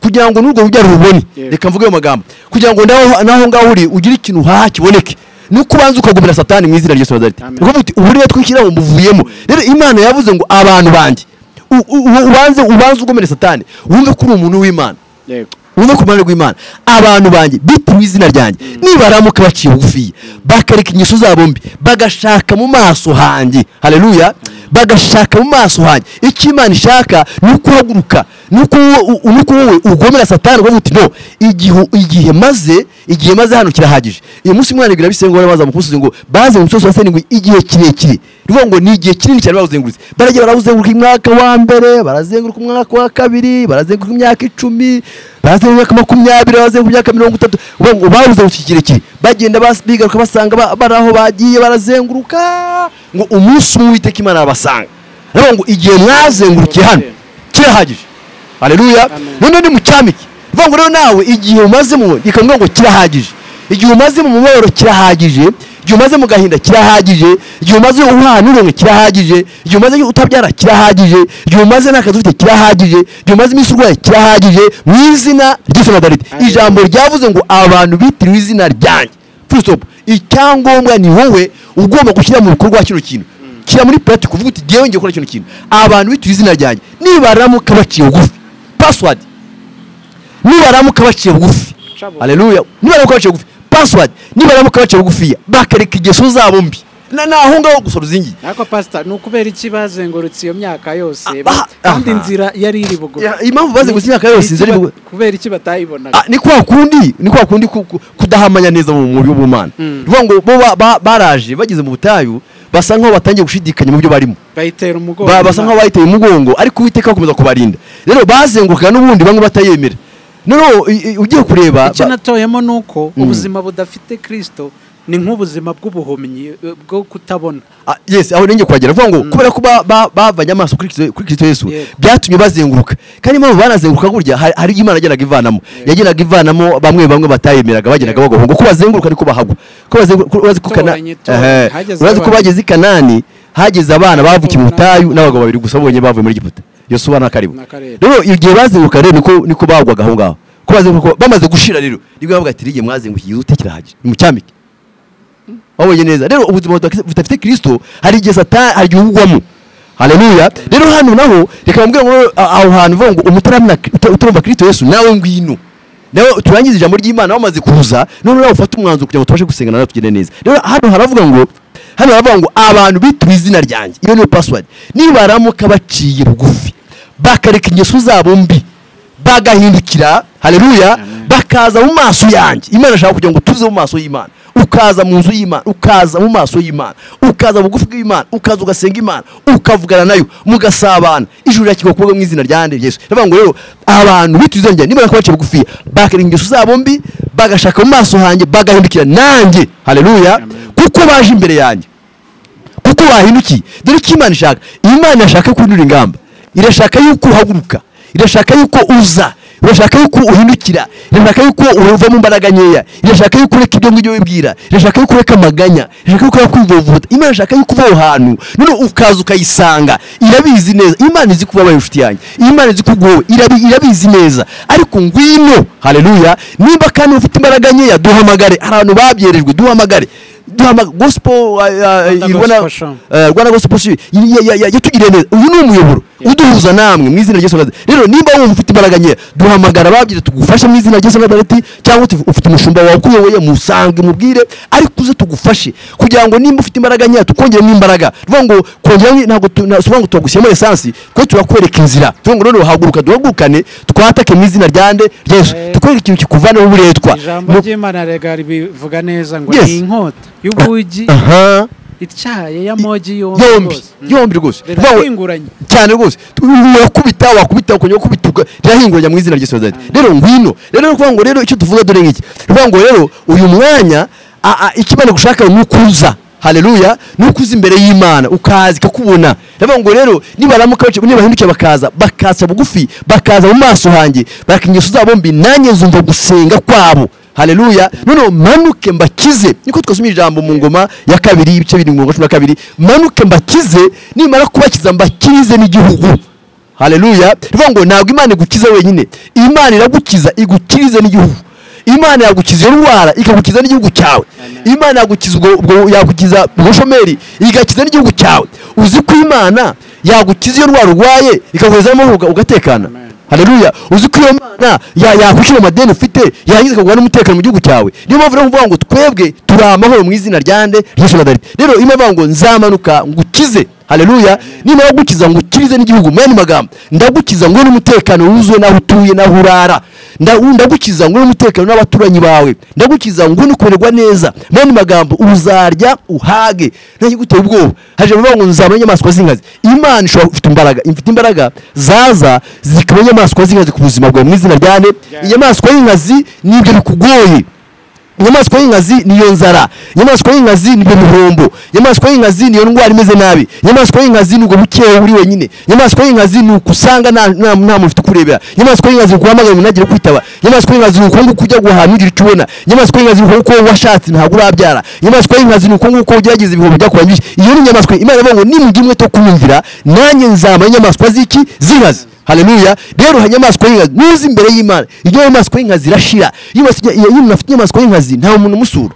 Speaker 1: kugira ngo n'urwo rubyaro rubone, reka mvuge ayo magambo, kugira ngo naho ngaho uri ugire ikintu uhaha kiboneke, nuko ubanza ukagomera Satani mu izina rya Yesu Nazareti. Ukavuga uti uburetwa nshyiraho mbuvuyemo. Rero Imana yavuze ngo abantu banjye, ubanze ugomere Satani, wumve ko uri umuntu w'Imana, wumve ku ruhande rw'Imana, abantu banjye bitiriwe izina ryanjye nibaramuka baciye bugufiya, bakareka ingeso zabo mbi, bagashaka mu maso hanjye, haleluya, bagashaka mu maso hanjye. Icyo Imana ishaka ni ukuhaguruka, ni uko wowe ugomera Satani ukavuga uti no, igihe maze hano kirahagije. Uyu munsi umwana ibwira bisengo baza mukusuze ngo baze mu musozi wa Seni ngo igihe kirekire, rivuga ngo ni igihe kinini cyane bawuzengurutse. Baragiye barawuzenguruka umwaka wa mbere, barazenguruka umwaka wa kabiri, barazenguruka imyaka 10, barazenguruka imyaka 20, barazenguruka imyaka 30, uvuga ngo bawuzengurutse kirekire. Bagenda bigaruka basanga baraho bagiye barazenguruka ngo umunsi umwe Uwiteka Imana arabasanga. Aravuga ngo igihe mwazengurukiye hano kirahagije. Haleluya. None ni mucyamiki. Bivuga ngo rero nawe igihe umaze mu ikamubwira ngo kirahagije. Igihe umaze mu mubabaro kirahagije, igihe umaze mu gahinda kirahagije, igihe umaze uhanuronke kirahagije, igihe umaze utabyara kirahagije, igihe umaze nakazi ufite kirahagije, igihe umaze iminsi urwaye kirahagije, mu izina ry'Yesu Nazareti. Ijambo ryavuze ngo abantu bitiriwe izina ryanjye. Full stop. Icyangombwa ni wowe ugomba gushyira mu bikorwa kino kintu. Kira muri pratique uvuga uti ngiye gukora kino kintu. Abantu bitiriwe izina ryanjye nibaramuka baciye bugufi. Password. Nibaramuka baciye bugufi. Haleluya. Nibaramuka baciye bugufi. Password. Nibaramuka baciye bugufi bakareka ingeso zabo mbi. Na ngaho gusa ruzingi.
Speaker 2: Nako pastor nukubera iki bazengurutse iyo myaka yose kandi inzira yari iri bugufi.
Speaker 1: Impamvu bazengurutse imyaka yose inzira iri bugufi
Speaker 2: kubera iki batayibonaga?
Speaker 1: Ni kwa kundi kudahamanya neza mu buryo bw'Imana. Bivuga ngo bo baraje bageze mu butayu basa nkaho batangiye gushidikanya mu byo barimo.
Speaker 2: Bayitera umugongo.
Speaker 1: Basa nkaho bayiteye umugongo ariko Uwiteka akomeza kubarinda. Rero bazenguruka n'ubundi bamwe batayemera. Noneho ugiye kureba
Speaker 2: icyo natoyemo nuko ubuzima budafite Kristo ni nk'ubuzima bw'ubuhumyi bwo kutabona.
Speaker 1: Yes, aho nenge kuhagera vuga ngo kubera ko bavanye amaso kuri Kristo Yesu byatumye bazenguruka. Kandi impamvu banazenguruka burya hari Imana yageraga ivanamo. Yageraga ivanamo bamwe batayemeraga bageraga bagahunga ko bazenguruka niko bahagwa. Ko bazenguruka ko bageze i Kanani hageze abana bavukiye mu butayu n'abagabo babiri gusa bonye bavuye muri Egiputa. Yosuwa na Kalebu. Rero igihe bazenguruka rero niko bagwaga aho ngaho. Ko bazenguruka bamaze gushira rero nibwo bavuga ati rige mwazengukiye utekirahagije. Ni mucyamike. Wabonye neza. Rero ubuzima budafite Kristo hari igihe Satani hari igihe ugwamo. Haleluya. Rero hano naho reka bambwire ngo aho hantu vuga ngo umutaramna utarumva Kristo Yesu nawe ngwino. Nawe turangize ijambo ry'Imana wamaze kuza none nawe ufata umwanzuro kugira ngo tubashe gusengana nawe tugende neza. Rero hano haravuga ngo abantu bitwa izina ryanjye. Iyo niyo password. Nibaramuka baciye bugufi bakareka ingeso zabo mbi bagahindukira, haleluya, bakaza mu maso yanjye. Imana ashaka kugira ngo tuze mu maso y'Imana. Ukaza mu nzu y'Imana, ukaza mu maso y'Imana, ukaza bugufi bw'Imana, ukaza ugasenga Imana, ukavugana nayo, mugasabana. Ijuru rirakigwa kuvuga mu izina rya Yesu. Ndavuga ngo rero abantu bitwa izina nimara kubaca bugufi bakareka ingeso zabo mbi bagashaka mu maso hanjye bagahindukira nanjye, haleluya, kuko baje imbere yanjye, kuko bahindukiye. Dore icyo Imana ishaka. Imana ishaka kunyura ingamba, irashaka yuko uhaguruka, irashaka yuko uza, irashaka yuko uhindukira, irashaka yuko uva mu mbaraga nkeya, irashaka yuko ureka ibyo ngibyo wibwira, irashaka yuko ureka amaganya, irashaka yuko kwivovota. Imana ishaka yuko uva aho hantu none ukaza ukayisanga. Irabizi neza. Imana izi kuba inshuti yanjye, Imana izi kugowe, irabizi neza. Ariko ngwino, haleluya, nimba kandi ufite imbaraga nkeya duhamagare. Hari abantu babyerejwe, duhamagare. Gospel Rwanda Gospel yatugiriye neza. Uyu ni umuyoboro uduhuza namwe mu izina rya Yesu. Rero nimba wumva ufite imbaraga nke duhamagara babyire tugufashe mu izina rya Yesu Nazareti, cyangwa ufite umushumba wawe ukuyoboye musange mubwire, ariko uze tugufashe kugira ngo nimba ufite imbaraga nke tukongeremo imbaraga. Tuvuga ngo kongera ntabwo tuvuga ngo tugushyiramo essence, kuko turakwereka inzira. Tuvuga ngo none haguruka duhagurukane twatake mu izina rya Yesu, tukwereke ikintu kikuvana uburetwa.
Speaker 2: Ijambo ry'Imana rega ribivuga neza ngo ni inkota y'ubugi ityaye y'amogi
Speaker 1: yombi rwose cyane rwose, wakubita wakubita ukongera ukubita rirahinguranya mu izina rya Yesu. Rero ngwino. Rero kuvuga ngo rero icyo tuvuga dore ngiki, kuvuga ngo rero uyu mwanya ikimana gushaka ni ukuza, haleluya, ni ukuza imbere y'Imana ukaza ikakubona. Ndavuga ngo rero nibaramuka nibahindukiye bakaza bakaza bugufi bakaza mu maso hanjye baraka ingeso zabo mbi nanjye nzumva gusenga kwabo, haleluya, none manuke mbakize. Niko twasomye ijambo mu ngoma ya kabiri ibice 7:12, manuke mbakize, nimara kubakiza mbakirize n'igihugu, haleluya. Bivuga ngo ntabwo Imana igukiza wenyine, Imana iragukiza igukirize n'igihugu. Imana yagukiza iyo ndwara ikagukiza n'igihugu cyawe. Imana yagukiza ubwo yagukiza ubushomeri igakiza n'igihugu cyawe. Uzi ko Imana yagukiza iyo ndwara urwaye ikaguhezamo ugatekana, haleluya. Uzi ko iyo Mana yakwishyura amadeni ufite yarangiza ikaguha n'umutekano mu gihugu cyawe. Niyo mpamvu rero mvuga ngo twebwe turi amahoro mu izina rya Yesu Nazareti. Rero Imana ivuga ngo nzamanuka ngukize, Haleluya. Nimara gukiza ngo ukirize n'igihugu, mu yandi magambo ndagukiza ngo n'umutekano wuzuye naho utuye naho urara, ndagukiza ngo n'umutekano n'abaturanyi bawe, ndagukiza ngo n'ukorerwa neza. Mu yandi magambo uzarya uhage ntakiguteye ubwoba. Haje bavuga ngo nzaba inyamaswa z'inkazi. Imana ishobora ifite imbaraga, ifite imbaraga zaza zikaba inyamaswa z'inkazi ku buzima bwawe mu izina rya nde. Inyamaswa y'inkazi nibyo bikugoye, inyamaswa y'inkazi niyo nzara, inyamaswa y'inkazi nibyo bihombo, inyamaswa y'inkazi niyo ndwara imeze nabi, inyamaswa y'inkazi nubwo bukewe uri wenyine, inyamaswa y'inkazi ni ukusanga nta muntu ufite kurebera, inyamaswa y'inkazi ukuhamagara umuntu ntagire kwitaba, inyamaswa y'inkazi ni uko nguko ujya guhaha ntugire icyo ubona, inyamaswa y'inkazi ni uko washatse ntabwo urabyara, inyamaswa y'inkazi ni uko nguko ugerageza ibihombo byakurangije. Iyo ni inyamaswa. Imana ivuga ngo nimugira umwete wo kunyumvira nanjye nzaba inyamaswa z'iki? Z'inkazi. Haleluya. Rero inyamaswa y'inkazi nuzi imbere y'Imana, iyo inyamaswa y'inkazi irashira. Iyo umuntu afite inyamaswa y'inkazi nta muntu umusura,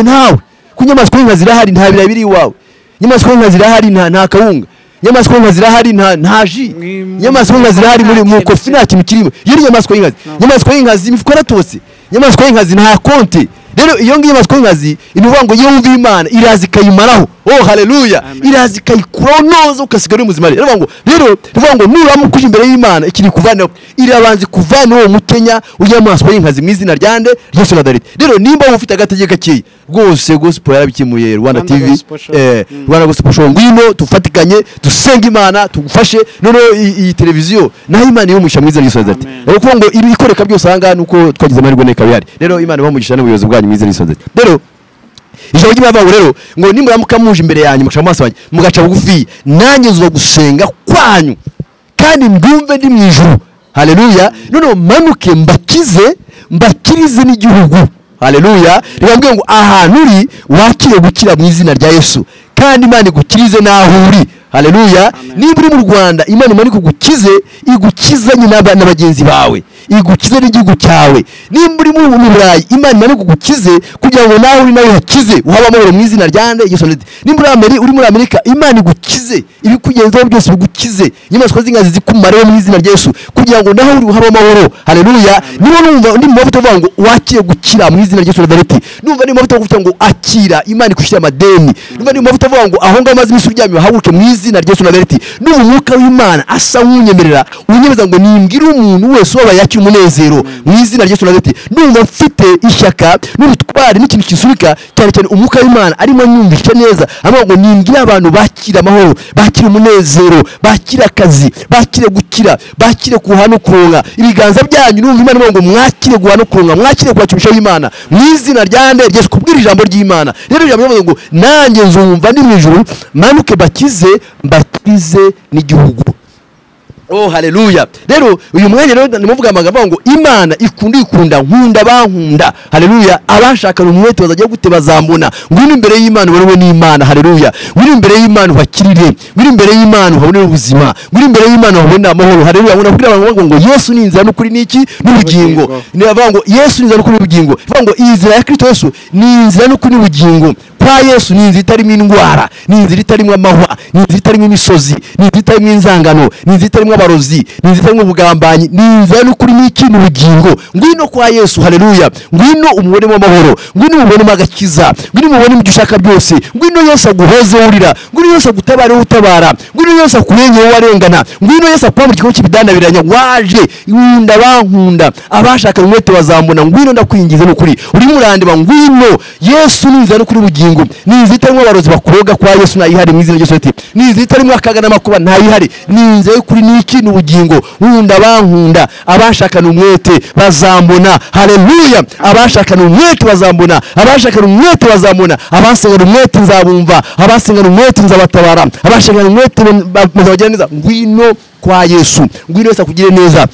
Speaker 1: ntawe. Ku inyamaswa y'inkazi irahari nta birayi biri iwawe, inyamaswa y'inkazi irahari nta kawunga, inyamaswa y'inkazi irahari nta ji, inyamaswa y'inkazi irahari muri mu kofi nta kintu kirimo. Iyo ni inyamaswa y'inkazi. Inyamaswa y'inkazi imifuka yaratose, inyamaswa y'inkazi nta konti. Rero iyo ngiyo inyamaswa y'inkazi inuvuga ngo iyo wumva Imana iraza ikayimaraho. Oh haleluya. Iraza ikayikuraho noza ukasigara uri muzima. Rero ngo rero rivuga ngo nuramuka uje imbere y'Imana ikiri kuvanaho, irabanza kuvana uwo mukenya w'inyamaswa y'inkazi mu izina rya nde? Yesu Nazareti. Rero nimba ufite agatege gakeya rwose gospel yarabikimuye Rwanda TV, Rwanda Gospel Show, ngwino tufatikanye dusenge Imana tugufashe. Noneho iyi televiziyo naho Imana iyomusha mu izina rya Yesu Nazareti. Rero kuvuga ngo ibikoreka byose aha ngaha nuko twagize amahirwe neka bihari. Rero Imana ibamugisha n'ubuyobozi bwanyu mu izina rya Yesu Nazareti. Rero ijambo ry'Imana rivuga rero ngo nimuramuka muje imbere yanyu mugaca amaso yanyu mugaca bugufi, nanjye nzumva gusenga kwanyu kandi ndumve ndi mu ijuru. Haleluya. Noneho manuke mbakize, mbakirize n'igihugu. Haleluya. Ribabwiye ngo ahantu uri wakire gukira mu izina rya Yesu, kandi Imana igukirize naho uri. Haleluya. Niba uri mu Rwanda Imana imanuke igukize, igukizanye na bagenzi bawe, igukize n'igihugu cyawe. Nimba uri mu Burayi Imana imanuke igukize kugira ngo nawe uri nawe hakize uhabe amahoro mu izina rya nde? Yesu. Nimba uri muri Amerika Imana igukize ibikugenzaho byose bigukize, inyamaswa z'inkazi zikumareho mu izina rya Yesu kugira ngo nawe uri uhabe amahoro. Haleluya. Niba numva ndi mu mavuta uvuga ngo wakire gukira mu izina rya Yesu Nazareti, numva ndi mu mavuta uvuga ngo akira Imana ikushyira amadeni, numva ndi mu mavuta uvuga ngo aho ngaho maze iminsi uryamye uhaguruke mu izina rya Yesu Nazareti. N'ubu umwuka w'Imana asa nk'unyemerera unyemeza ngo nimbwire umuntu wese wabaye yakira umunezero mu izina rya Yesu Nazareti. Numva mfite ishyaka n'ubutwari n'ikintu kisubika cyane cyane umwuka w'Imana arimo anyumvisha neza avuga ngo nimbwire abantu bakira amahoro, bakira umunezero, bakira akazi, bakire gukira, bakire guhaha no kuronka. Ibiganza byanyu numva Imana ivuga ngo mwakire guhaha no kuronka, mwakire kwakira Imana mu izina rya nde? Yesu. Kubwira ijambo ry'Imana. Rero ijambo rivuga ngo nanjye nzumva ndi mu ijuru manuke bakize, mbakirize n'igihugu. Oh haleluya. Rero uyu mwanya rero nimuvuga amagambo ngo Imana ikunda ikunda nkunda bankunda. Haleluya. Abashakana umwete bazajya gute bazambona. Ngwino imbere y'Imana ubone n'Imana. Haleluya. Ngwino imbere y'Imana uhakirire. Ngwino imbere y'Imana uhabone ubuzima. Ngwino imbere y'Imana uhabone amahoro. Haleluya. Ngwino kubwira abantu ngo Yesu ni inzira n'ukuri n'iki? N'ubugingo. Ni avuga ngo Yesu ni inzira n'ukuri n'ubugingo. Ivuga ngo inzira ya Kristo Yesu ni inzira n'ukuri n'ubugingo. Kwa Yesu ni inzira itarimo indwara, ni inzira itarimo amahwa, ni inzira itarimo imisozi, ni inzira itarimo inzangano, ni inzira itarimo abarozi, ni inzira itarimo ubugambanyi, ni inzira n'ukuri n'iki? N'ubugingo. Ngwino kwa Yesu. Haleluya. Ngwino umubonemo amahoro, ngwino umubonemo agakiza, ngwino umubonemo ibyo ushaka byose, ngwino Yesu aguhoze urira, ngwino Yesu agutabare utabara, ngwino Yesu akurengere warengana, ngwino Yesu akwambura igikombe cy'ibidanabiranya. Waje nkunda bankunda, abashaka umwete bazambona, ngwino ndakwingize n'ukuri. Urimo urandeba, ngwino. Yesu ni inzira n'ukuri n'ubugingo. Ni inzira itarimo abarozi bakuroga, kwa Yesu ntayihari mu izina rya Yesu. Ni inzira itarimo akaga n'amakuba ntayihari. Ni inzira y'ukuri n'iki? N'ubugingo. Nkunda bankunda, abashakana umwete bazambona. Haleluya. Abashakana umwete bazambona, abashakana umwete bazambona, abasengana umwete nzabumva, abasengana umwete nzabatabara, abashakana umwete bazabagira neza. Ngwino kwa Yesu, ngwino Yesu akugire neza.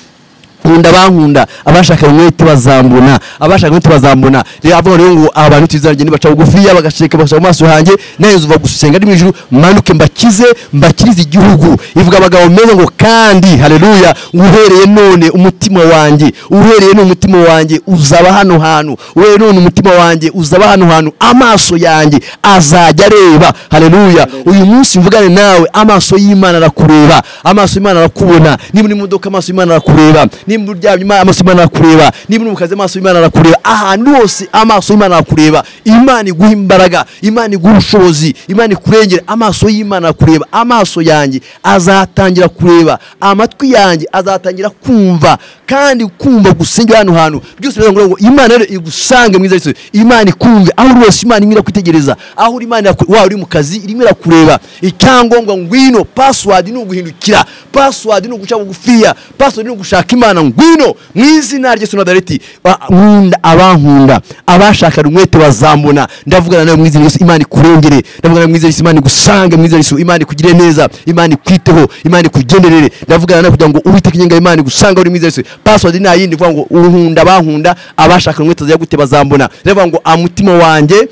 Speaker 1: Nkunda bankunda, abashaka umwete bazambona, abashaka umwete bazambona. Rero avuga rero ngo abantu tuzarye nibaca bugufiya bagasheka bagashaka amaso hanjye, nayo nzuva gusenga ndi mu ijuru manuke mbakize, mbakirize igihugu. Ivuga abagabo meza ngo kandi haleluya, uhereye none umutima wanjye, uhereye none umutima wanjye uzaba hano hantu, uhereye none umutima wanjye uzaba hano hantu, amaso yanjye azajya areba. Haleluya. Uyu munsi mvugane nawe, amaso y'Imana arakureba, amaso y'Imana arakubona. Niba uri mu modoka amaso y'Imana arakureba, Nimba uryamye amaso y'Imana arakureba. Nimba uri mu kazi amaso y'Imana arakureba. Ahantu hose amaso y'Imana arakureba. Imana iguha imbaraga, Imana iguha ubushobozi, Imana ikurengera. Amaso y'Imana arakureba. Amaso yanjye azatangira kureba, amatwi yanjye azatangira kumva, kandi kumva gusenga hano hantu byose bivuga ngo Imana rero igusange mwiza Yesu. Imana ikumve aho uri hose. Imana imwe irakwitegereza aho uri. Imana wa uri mu kazi irimo irakureba. Icyangombwa ngwino. Password ni uguhindukira, password ni uguca bugufiya, password ni ugushaka Imana. Ngwino mu izina rya Yesu Nazareti. Nkunda abankunda, abashaka umwete bazambona. Ndavugana nawe mu izina rya Yesu, Imana ikurengere. Ndavugana mu izina rya Yesu, Imana igusange mu izina rya Yesu. Imana ikugire neza, Imana ikwiteho, Imana ikugenderere. Ndavugana nawe kugira ngo Uwiteka inyenga Imana igusanga uri mu izina rya Yesu. Password nta yindi, ivuga ngo unkunda abankunda, abashaka umwete bazagute bazambona. Ndavuga ngo amutima wanjye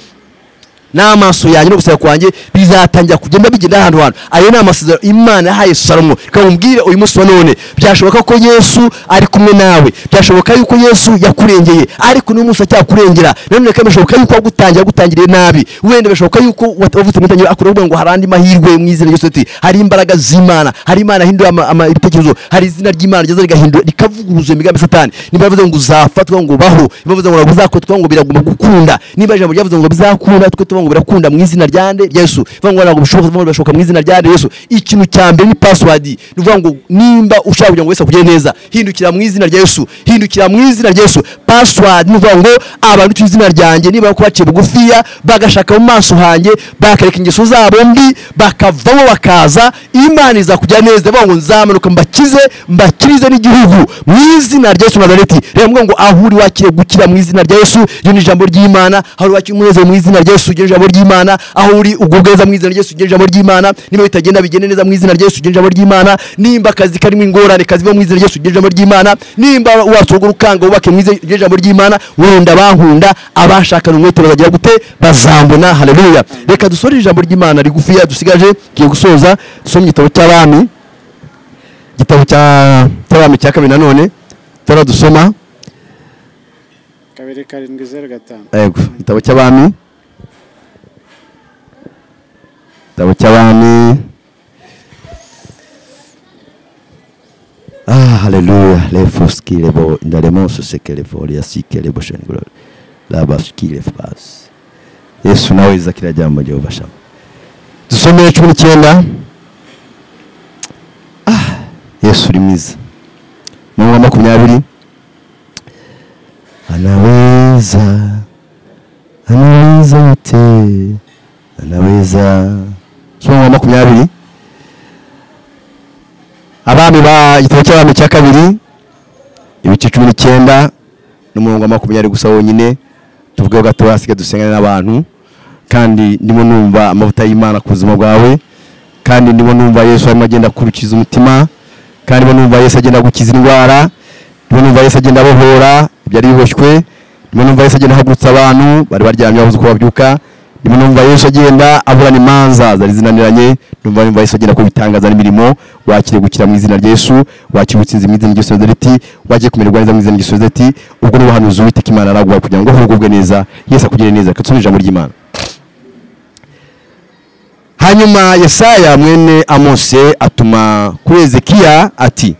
Speaker 1: n'amaso yanjye no gusaba kwanjye bizatangira kugenda bigenda ahantu hantu. Ayo ni amasezerano Imana yahaye Salomo. Kamubwire uyu munsi wa none, byashoboka ko Yesu ari kumwe nawe, byashoboka yuko Yesu yakurengeye, ariko n'uyu munsi acyakurengera. None kandi bishoboka yuko wagutangira gutangiriye nabi, wenda bishoboka yuko wavutse mu itangiriro akuravuga ngo hari andi mahirwe mu izina rya Yesu. Hari imbaraga z'Imana, hari Imana ihindura ibitekerezo, hari izina ry'Imana ryaza rigahindura rikavuguruza imigambi Satani. Niba bavuze ngo uzafatwa ngo baho, niba bavuze ngo uzakotwa ngo biraguma gukunda, niba ijambo ryavuze ngo bizakunda, twe tuvuga ngo birakunda mu izina rya nde Yesu. Vuga ngo ntabwo bishoboka, vuga ngo birashoboka mu izina rya nde Yesu. Ikintu cya mbere ni password. Ni uvuga ngo nimba ushaka kugira ngo wese akugire neza, hindukira mu izina rya Yesu, hindukira mu izina rya Yesu. Password ni uvuga ngo abantu tu izina ryanjye niba ko baciye bugufiya bagashaka mu maso hanjye, bakareka ingeso zabo mbi, bakavamo bakaza, Imana izakujya neza. Vuga ngo nzamanuka mbakize, mbakirize n'igihugu mu izina rya Yesu Nazareti. Rero mvuga ngo aho uri wakire gukira mu izina rya Yesu. Iyo ni ijambo ry'Imana. Aho uri wakire umunezero mu izina rya Yesu, iryo jambo ry'Imana. Aho uri ugubweza mu izina rya Yesu, iryo jambo ry'Imana. Niba bitagenda bigende neza mu izina rya Yesu, iryo jambo ry'Imana. Nimba akazi karimo ingorane kaziba mu izina rya Yesu, iryo jambo ry'Imana. Nimba wasoga urukanga ubake mu izina rya jambo ry'Imana. Wenda bankunda, abashakana umwete bazagira gute? Bazambona. Haleluya. Reka dusore ijambo ry'Imana rigufiya dusigaje, kiye gusoza. Dusome igitabo cy'Abami, igitabo cy'Abami cya kabiri nanone turadusoma
Speaker 2: 2:705.
Speaker 1: Yego, igitabo cy'Abami, igitabo cy'Abami. Ah, haleluya. Lefoski lebo indaremoso sekeleforia sikelebo shengro labaski lefas. Yesu nawe izakira jambo Jehova shama. Dusome 19. Ah, Yesu uri mwiza. Mu 20. Anaweza, anaweza yote, anaweza. Soma 20. Abami ba igitabo cy'Abami cya kabiri ibice 19 n'umurongo wa 20 gusa wonyine. Tuvuge gato hasigaye dusengane n'abantu, kandi ndimo numva amavuta y'Imana ku buzima bwawe, kandi ndimo numva Yesu arimo agenda kurukiza umutima, kandi ndimo numva Yesu agenda gukiza indwara, ndimo numva Yesu agenda abohora ibyari biboshywe, ndimo numva Yesu agenda ahagurutsa abantu bari baryamye babuze uko babyuka, ndimo numva Yesu agenda aburana imanza zari zinaniranye, ndumva Yesu agenda kubitangaza n'imirimo. Wakire gukira mu izina rya Yesu, wakire ubutsinzi mu izina rya Yesu Nazareti, wakire kumererwa neza mu izina rya Yesu Nazareti. Ubwo ni ubuhanuzi Uwiteka Imana araguha kugira ngo uhugubwe neza, Yesu akugire neza. Reka tusome ijambo ry'Imana. Hanyuma Yesaya mwene Amose atuma kuri Hezekiya ati,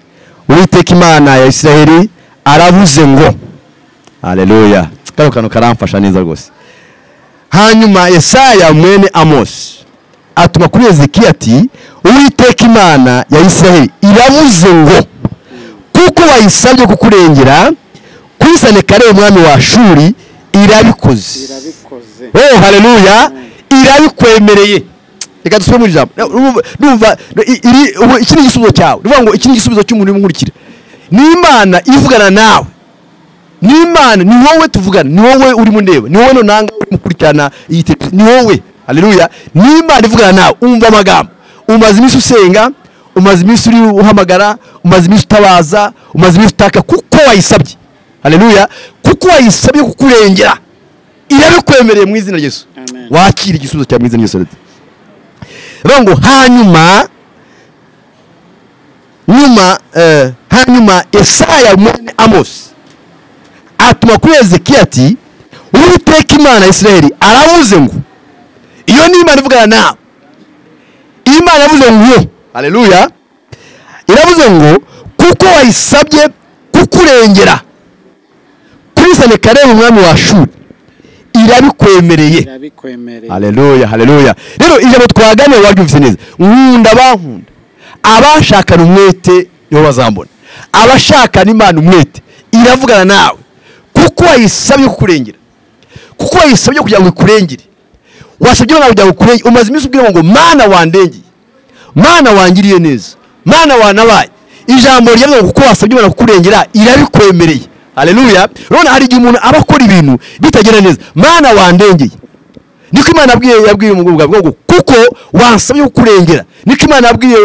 Speaker 1: Uwiteka Imana ya Isiraheli aravuze ngo. Haleluya. Kano kantu karamfasha neza rwose. Hanyuma Yesaya mwene Amose atuma kuri Hezekiya ati, Uwiteka Imana ya Isiraheli iravuze ngo, kuko wayisabye kukurengera kuri Senakeribu umwami wa Ashuri, irabikoze. Oh, haleluya. Irabikwemereye. Reka dusome mu ijambo. Ndumva iki ni igisubizo cyawe. Ndumva ngo iki ni igisubizo cy'umuntu urimo. Ni Imana ivugana nawe. Ni Imana, ni wowe tuvugana, ni wowe urimo ndeba, ni wowe nonanga urimo kurikirana iyi ni wowe. Haleluya. Ni Imana ivugana nawe. Umva amagambo. Umaze iminsi usenga, umaze iminsi uri uhamagara, umaze iminsi utabaza, umaze iminsi utaka, kuko wayisabye. Haleluya. Kuko wayisabye kukurengera, irabikwemereye mu izina rya Yesu. Wakira igisubizo cya mu izina rya Yesu. Ngo hanyuma nyuma hanyuma Yesaya mwene Amos atuma kuri Hezekiya ati, Uwiteka Imana ya Isiraheli aravuze ngo. Iyo ni Imana ivugana nawe. Imana yavuze ngo, haleluya, iravuze ngo kuko Kukurengera kuri Senakeribu umwami wa Ashuri irabikwemereye. Haleluya, haleluya. Rero ijambo twaganiriye waryumvise neza. Nkunda abankunda, abashakana umwete nibo bazambona, abashakana Imana umwete iravugana nawe, kuko wayisabye kukurengera, kuko wayisabye kugira ngo ikurengere, wasabye Imana kugira ngo ikurengere. Umaze iminsi ubwira ngo Mana wandengeye, Mana wangiriye neza, Mana wanabaye. Ijambo ryavuga ngo kuko wasabye Imana kukurengera irabikwemereye. Haleluya. Urabona hari igihe umuntu aba akora ibintu bitagenda neza, Mana wandengeye. Niko Imana yabwiye umugabo ngo kuko wansabye kukurengera. Niko Imana yabwiye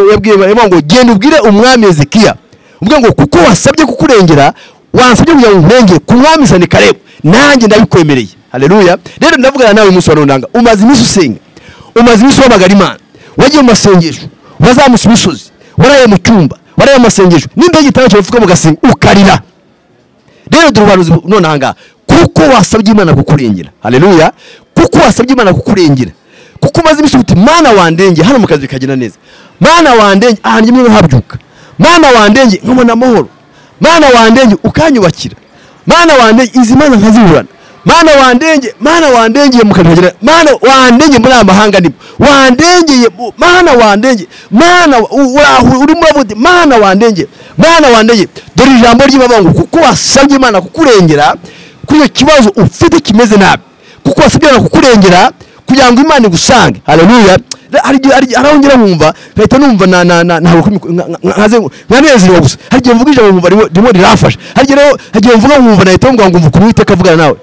Speaker 1: ngo genda ubwire umwami Hezekiya, ubwo ngo kuko wasabye kukurengera, wansabye kugira ngo nkurengere ku mwami Senakeribu, nanjye ndabikwemereye. Haleluya. Rero ndavugana nawe umunsi wa none, umaze iminsi usenga, umaze iminsi uhamagara Imana, wagiye mu masengesho, wazamutse imisozi, waraye mu cyumba, waraye mu masengesho, nimba igitabo cyawe ufuka mugasenga ukarira. Rero dore ubuhanuzi none ahangaha, kuko wasabye Imana kukurengera. Haleluya. Kuko wasabye Imana kukurengera, kuko umaze iminsi uti Mana wandengeye, hano mu kazi bikagenda neza, Mana wandengeye, ahantu njye nkabyuka, Mana wandengeye nkabona amahoro, Mana wandengeye ukanyubakira, Mana wandengeye izi mana nkaziburana, Mana wandengeye, Mana wandengeye mu kazi bikagenda, Mana wandengeye muri aya mahanga ndimo, wandengeye, Mana wandengeye, Mana urimo uravuga Mana wandengeye, Mana wandengeye. Dore ijambo ry'Imana ngo kuko wasabye Imana kukurengera kuri icyo kibazo ufite kimeze nabi, kuko wasabye Imana kukurengera kugira ngo Imana igusange. Haleluya. Arongera nkumva nkahita numva nkanezerwa gusa. Hari igihe mvuga ijambo nkumva ririmo rirafasha, hari igihe mvuga nkumva nahita mvuga ngo mvuga Uwiteka avugana nawe,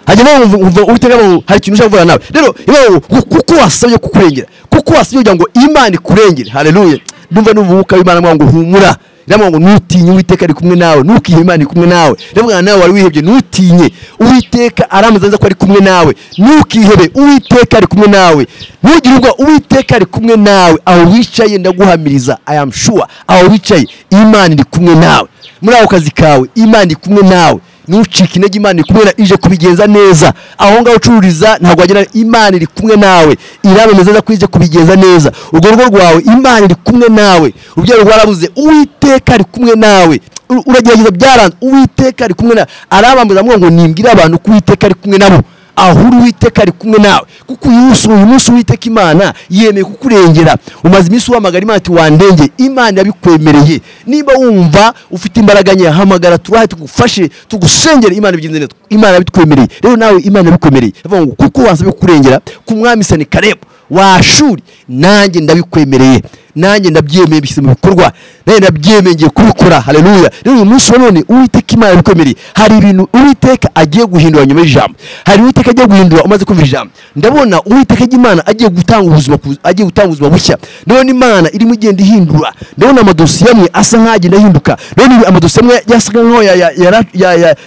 Speaker 1: hari igihe mvuga Uwiteka hari ikintu ushaka kuvugana nawe. Rero kuko wasabye kukurengera, kuko wasabye kugira ngo Imana ikurengere. Haleluya. Ndumva umwuka w'Imana ngo humura, ndavuga ngo ntutinye, Uwiteka ari kumwe nawe, ntukihe, Imana iri kumwe nawe. Ndavuga nawe wari wihebye, ntutinye, Uwiteka aramutse ko ari kumwe nawe, ntukihebe, Uwiteka ari kumwe nawe, ntugire ubwoba, Uwiteka ari kumwe nawe. Aho wicaye ndaguhamiriza, I am sure, aho wicaye Imana iri kumwe nawe, muri ako kazi kawe Imana iri kumwe nawe, ntucike intege, Imana iri kumwe nawe, ije kubigenza neza. Aho ngaho ucururiza ntabwo wagira, Imana iri kumwe nawe, irabemeza ko ije kubigenza neza. Urwo rugo rwawe Imana iri kumwe nawe, urubyaro rwarabuze, Uwiteka ari kumwe nawe, uragerageza byaranze, Uwiteka ari kumwe nawe. Arabambuza ngo nimbwire abantu ko Uwiteka ari kumwe nabo. Aho uri Uwiteka ari kumwe nawe, kuko uyu munsi Uwiteka Imana yemeye kukurengera. Umaze iminsi uhamagara Imana ati wandenge, Imana yabikwemereye. Niba wumva ufite imbaraga nke, hamagara turahe tugufashe, tugusengere, Imana ibigenze neza. Imana yabitwemereye. Rero nawe Imana yabikwemereye, avuga ngo kuko wansabye kukurengera ku mwami Senakeribu wa Ashuri, nanjye ndabikwemereye, nanjye ndabyemeye, bishyize mu bikorwa, nanjye ndabyemeye ngiye kubikora. Haleluya. Rero uyu munsi wa none Uwiteka Imana yabikwemereye. Hari ibintu Uwiteka agiye guhindura nyuma y'ijambo, hari Uwiteka agiye guhindura umaze kumva ijambo. Ndabona Uwiteka Imana agiye gutanga ubuzima, agiye gutanga ubuzima bushya. Ndabona Imana irimo igenda ihindura, ndabona amadosiye amwe asa nk'agenda ahinduka, ndabona amadosiye amwe yasa nk'aho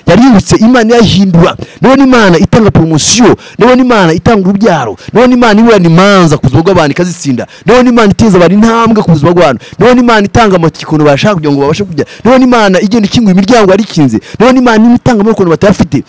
Speaker 1: yarihindutse, Imana yahindura. Ndabona Imana itanga promosiyo, ndabona Imana itanga urubyaro, ndabona Imana iburana imanza ku buzima bw'abantu ikazitsinda, ndabona Imana iteza abantu intambwe ku buzima bw'abantu, ndabona Imana itanga amatike bashaka kugira ngo babashe kujya, ndabona Imana igenda ikingura imiryango yarikinze, ndabona Imana itanga amaboko batayafite,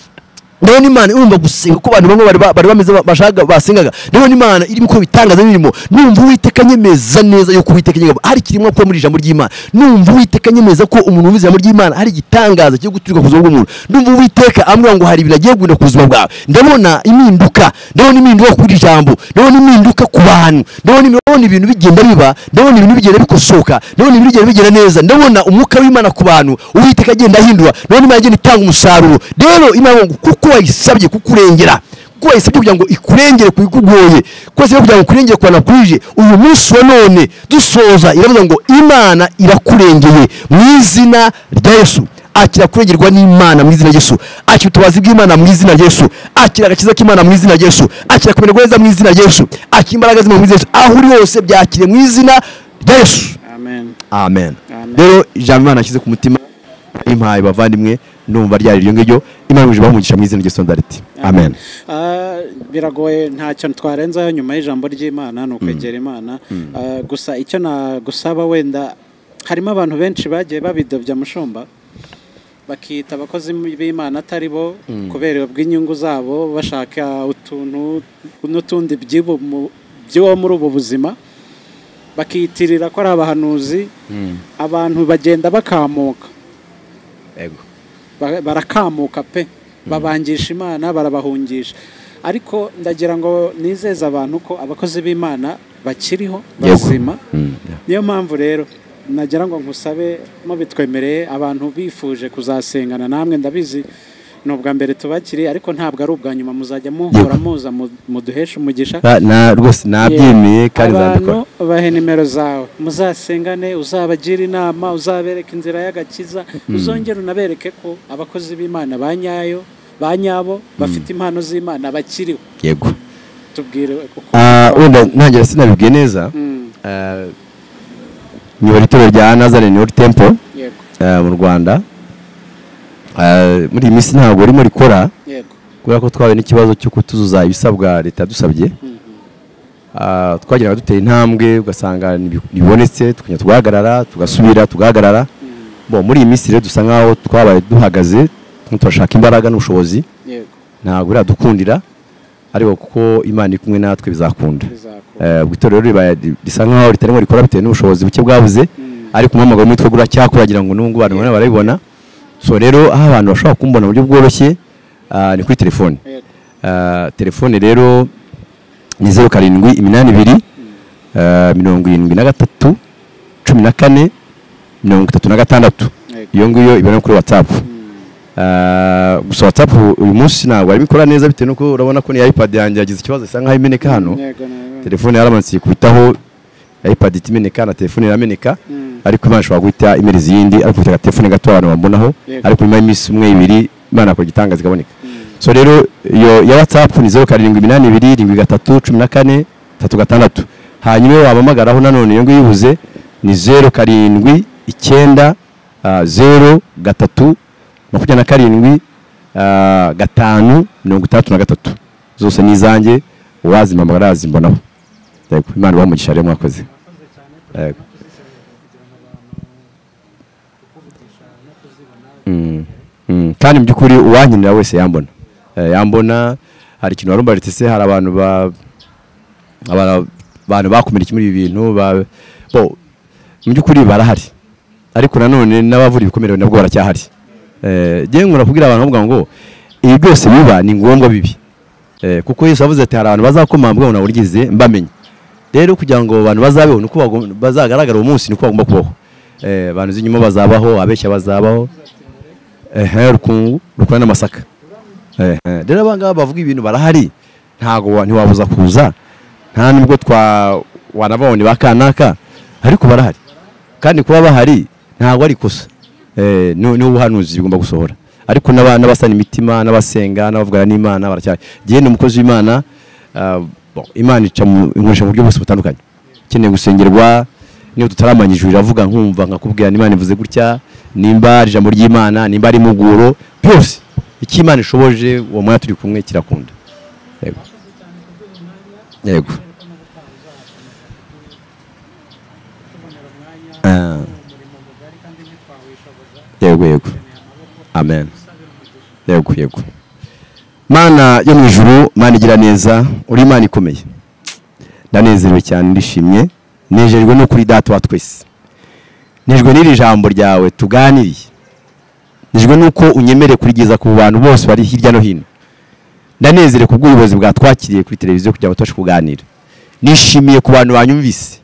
Speaker 1: ndabona Imana irumva gusenga ko abantu bamwe bari bameze bashaka basengaga, ndabona Imana irimo ko bitangaza birimo. Numva Uwiteka nyemeza neza yuko Uwiteka nyemeza hari kirimo ko muri ijambo ry'Imana. Numva Uwiteka nyemeza ko umuntu wumva ijambo ry'Imana hari igitangaza cyo guturuka ku buzima bw'umuntu. Ndumva Uwiteka ambwira ngo hari ibintu agiye guhindura ku buzima bwawe. Ndabona impinduka, ndabona impinduka kuri ijambo, ndabona impinduka ku bantu, ndabona ibintu bigenda biba, ndabona ibintu bigenda bikosoka, ndabona ibintu bigenda bigera neza, ndabona umwuka w'Imana ku bantu Uwiteka agenda ahindura, ndabona Imana igenda itanga umusaruro. Rero Imana ngo kuko wayisabye kukurengera, kuko wayisabye kugira ngo ikurengere kuikugoye, kuko wayisabye kugira ngo ikurengere kwa nakurije, uyu munsi wa none dusoza iravuga ngo Imana irakurengeye mu izina rya Yesu. Akira kurengerwa n'Imana mu izina rya Yesu, akira ubutabazi bw'Imana mu izina rya Yesu, akira agakiza k'Imana mu izina rya Yesu, akira kumererwa neza mu izina rya Yesu, akira imbaraga z'Imana mu izina rya Yesu. Aho uri hose byakire mu izina rya Yesu.
Speaker 2: Amen.
Speaker 1: Amen. Rero ijambo Imana yashyize ku mutima impaye bavandimwe, ndumva ryari iryo ngiryo. Imana ije bamugisha mu izina rya Solidarity. Amen.
Speaker 2: Biragoye ntacyo twarenzaho nyuma y'ijambo ry'Imana, ni ukwegera Imana. Gusa icyo nagusaba, wenda harimo abantu benshi bagiye babidobya mushumba, bakita abakozi b'Imana atari bo kubera bw'inyungu zabo, bashaka utuntu n'utundi by'uwo muri ubu buzima, bakiyitirira ko ari abahanuzi. Abantu bagenda bakamuka.
Speaker 1: Yego.
Speaker 2: Barakamuka pe, babangisha Imana, barabahungisha. Ariko ndagira ngo nizeze abantu ko abakozi b'Imana bakiriho bazima. Niyo mpamvu rero nagira ngo nkusabe mubitwemereye, abantu bifuje kuzasengana namwe, ndabizi ni ubwa mbere tubakiriye ariko ntabwo ari ubwa nyuma, muzajya muhora muza muduhesha umugisha.
Speaker 1: Na rwose nabyemeye kandi nzabikora.
Speaker 2: Abantu bahe nimero zawe, muzasengane, uzabagira inama, uzabereka inzira y'agakiza, uzongera unabereke ko abakozi b'Imana ba nyayo, ba nyabo bafite impano z'Imana bakiriho.
Speaker 1: Yego.
Speaker 2: Tubwire uko
Speaker 1: wenda ntangira sinabibwiye neza. Nyobora itorero rya Nazarene World Temple mu Rwanda. Muri iyi minsi ntabwo ririmo rikora, kubera ko twahuye n'ikibazo cyo kutuzuza ibisabwa leta yadusabye. Twageraga dutera intambwe ugasanga ntibibonetse, tukajya tugahagarara, tugasubira tugahagarara. Muri iyi minsi rero dusa nkaho twabaye duhagaze, turashaka imbaraga n'ubushobozi, ntabwo biradukundira, ariko kuko Imana iri kumwe natwe bizakunda. Itorero risa nkaho ritarimo rikora bitewe n'ubushobozi buke bwabuze, ariko umuhamagaro muri twe uracyakora ngo n'ubu abantu barabibona. So rero aho abantu bashobora kumbona mu buryo bworoshye ni kuri telefone. Telefone rero ni 0782 73 14 36. Iyo ngiyo ibona kuri WhatsApp. Gusa WhatsApp uyu munsi ntabwo arimo ikora neza bitewe nuko urabona ko ni iPad yanjye yagize ikibazo isa nkaho imeneka hano. Telefone yaramanutse ikubitaho iPad imeneka na telefone irameneka. Ariko Imana ishobora guhita imereza iyindi, ariko ufite telefone gato abantu bambonaho, ariko nyuma y'iminsi umwe ibiri Imana akora igitangaza ikaboneka. So rero iyo ya WhatsApp ni 0782 73 14 36. Hanyuma wabahamagaraho nanone iyo ngiyo ibuze ni 079 0 3 27 5 63. Zose ni izanjye, uwazimpamagara azimbonaho. Yego, Imana ibahe umugisha rero, mwakoze. Yego. Kandi mu by'ukuri uwankenera wese yambona. Yambona. Hari ikintu warumbaritse se, hari abantu abantu bakomereka muri ibi bintu mu by'ukuri barahari, ariko nanone n'abavura ibikomere nabwo baracyahari. Ngiye nkora kubwira abantu bavuga ngo ibi byose biba ni ngombwa bibi, kuko Yesu avuze ati hari abantu bazakomambwa ngo naburigize mbamenye. Rero kugira ngo abantu bazabeho nuko bazagaragara uwo munsi, niko bagomba kubaho. Abantu z'inyuma bazabaho, abeshya bazabaho, urukungu rukora n'amasaka. Rero abangaba bavuga ibintu barahari, ntago ntiwabuza kuza, nta nubwo twa wanababone bakanaka, ariko barahari. Kandi kuba bahari ntago ari ikosa, ni ubuhanuzi bigomba gusohora. Ariko n'abasana imitima, n'abasenga, n'abavugana n'Imana baracyari. Gihe ni umukozi w'Imana, Imana ica inkoresha mu buryo bwose butandukanye. Ukeneye gusengerwa, niyo tutaramanya ijuru iravuga nkumva nkakubwira Imana ivuze gutya, nimba ari ijambo ry'Imana, nimba ari impuguro, byose icyo Imana ishoboje uwo mwanya turi kumwe kirakunda. Yego. Yego. Yego yego. Amen. Yego yego. Mana yo mu ijuru, Mana igira neza, uri Imana ikomeye. Ndanezerewe cyane, ndishimye, nejejwe no kuri Data wa twese. Nejejwe n'iri jambo ryawe tuganiriye. Nejejwe nuko unyemere kurigeza ku bantu bose bari hirya no hino. Ndanezerewe kubw'ubuyobozi bwatwakiriye kuri televiziyo kugira ngo tubashe kuganira. Nishimiye ku bantu banyumvise.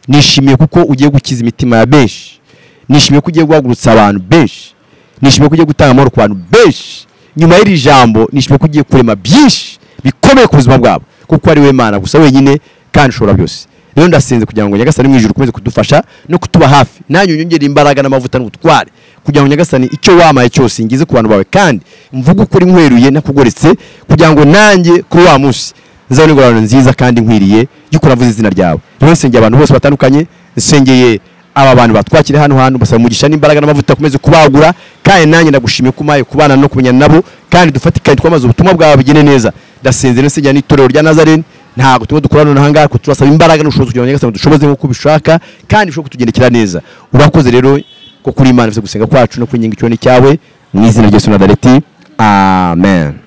Speaker 1: Nishimiye kuko ugiye gukiza imitima ya benshi. Nishimiye ko ugiye guhagurutsa abantu benshi. Nishimiye ko ugiye gutanga amahoro ku bantu benshi. Nyuma y'iri jambo nishimiye ko ugiye kurema byinshi bikomeye ku buzima bwabo, kuko ari we Mana gusa wenyine kandi ushobora byose. Rero ndasenze kugira ngo Nyagasani mu ijuru ukomeze kudufasha no kutuba hafi, nanyu unyongere imbaraga n'amavuta n'ubutware, kugira ngo Nyagasani icyo wamaye cyose ngize ku bantu bawe, kandi mvuge ukuri nkweruye nakugoretse, kugira ngo nanjye kuri wa munsi nzabone ingororano nziza kandi nkwiriye y'uko navuze izina ryawe. Rero nsengeye abantu bose batandukanye, nsengeye aba bantu batwakire hano hantu, basaba umugisha n'imbaraga n'amavuta akomeze kubagura, kandi nanjye ndagushimiye ko umpaye kubana no kumenya nabo, kandi dufatikanye twamaze ubutumwa bwawe bigene neza. Ndasenze nsengera n'itorero rya Nazarene, ntabwo tumwe dukorana nonaha ngaha, ko turasaba imbaraga n'ubushobozi kugira ngo Nyagasani dushoboze nk'uko ubishaka, kandi ushobore kutugendekera neza. Urakoze rero ko kuri Imana ufite gusenga kwacu no kwinginga icyoni cyawe, mu izina rya Yesu Nazareti, amen.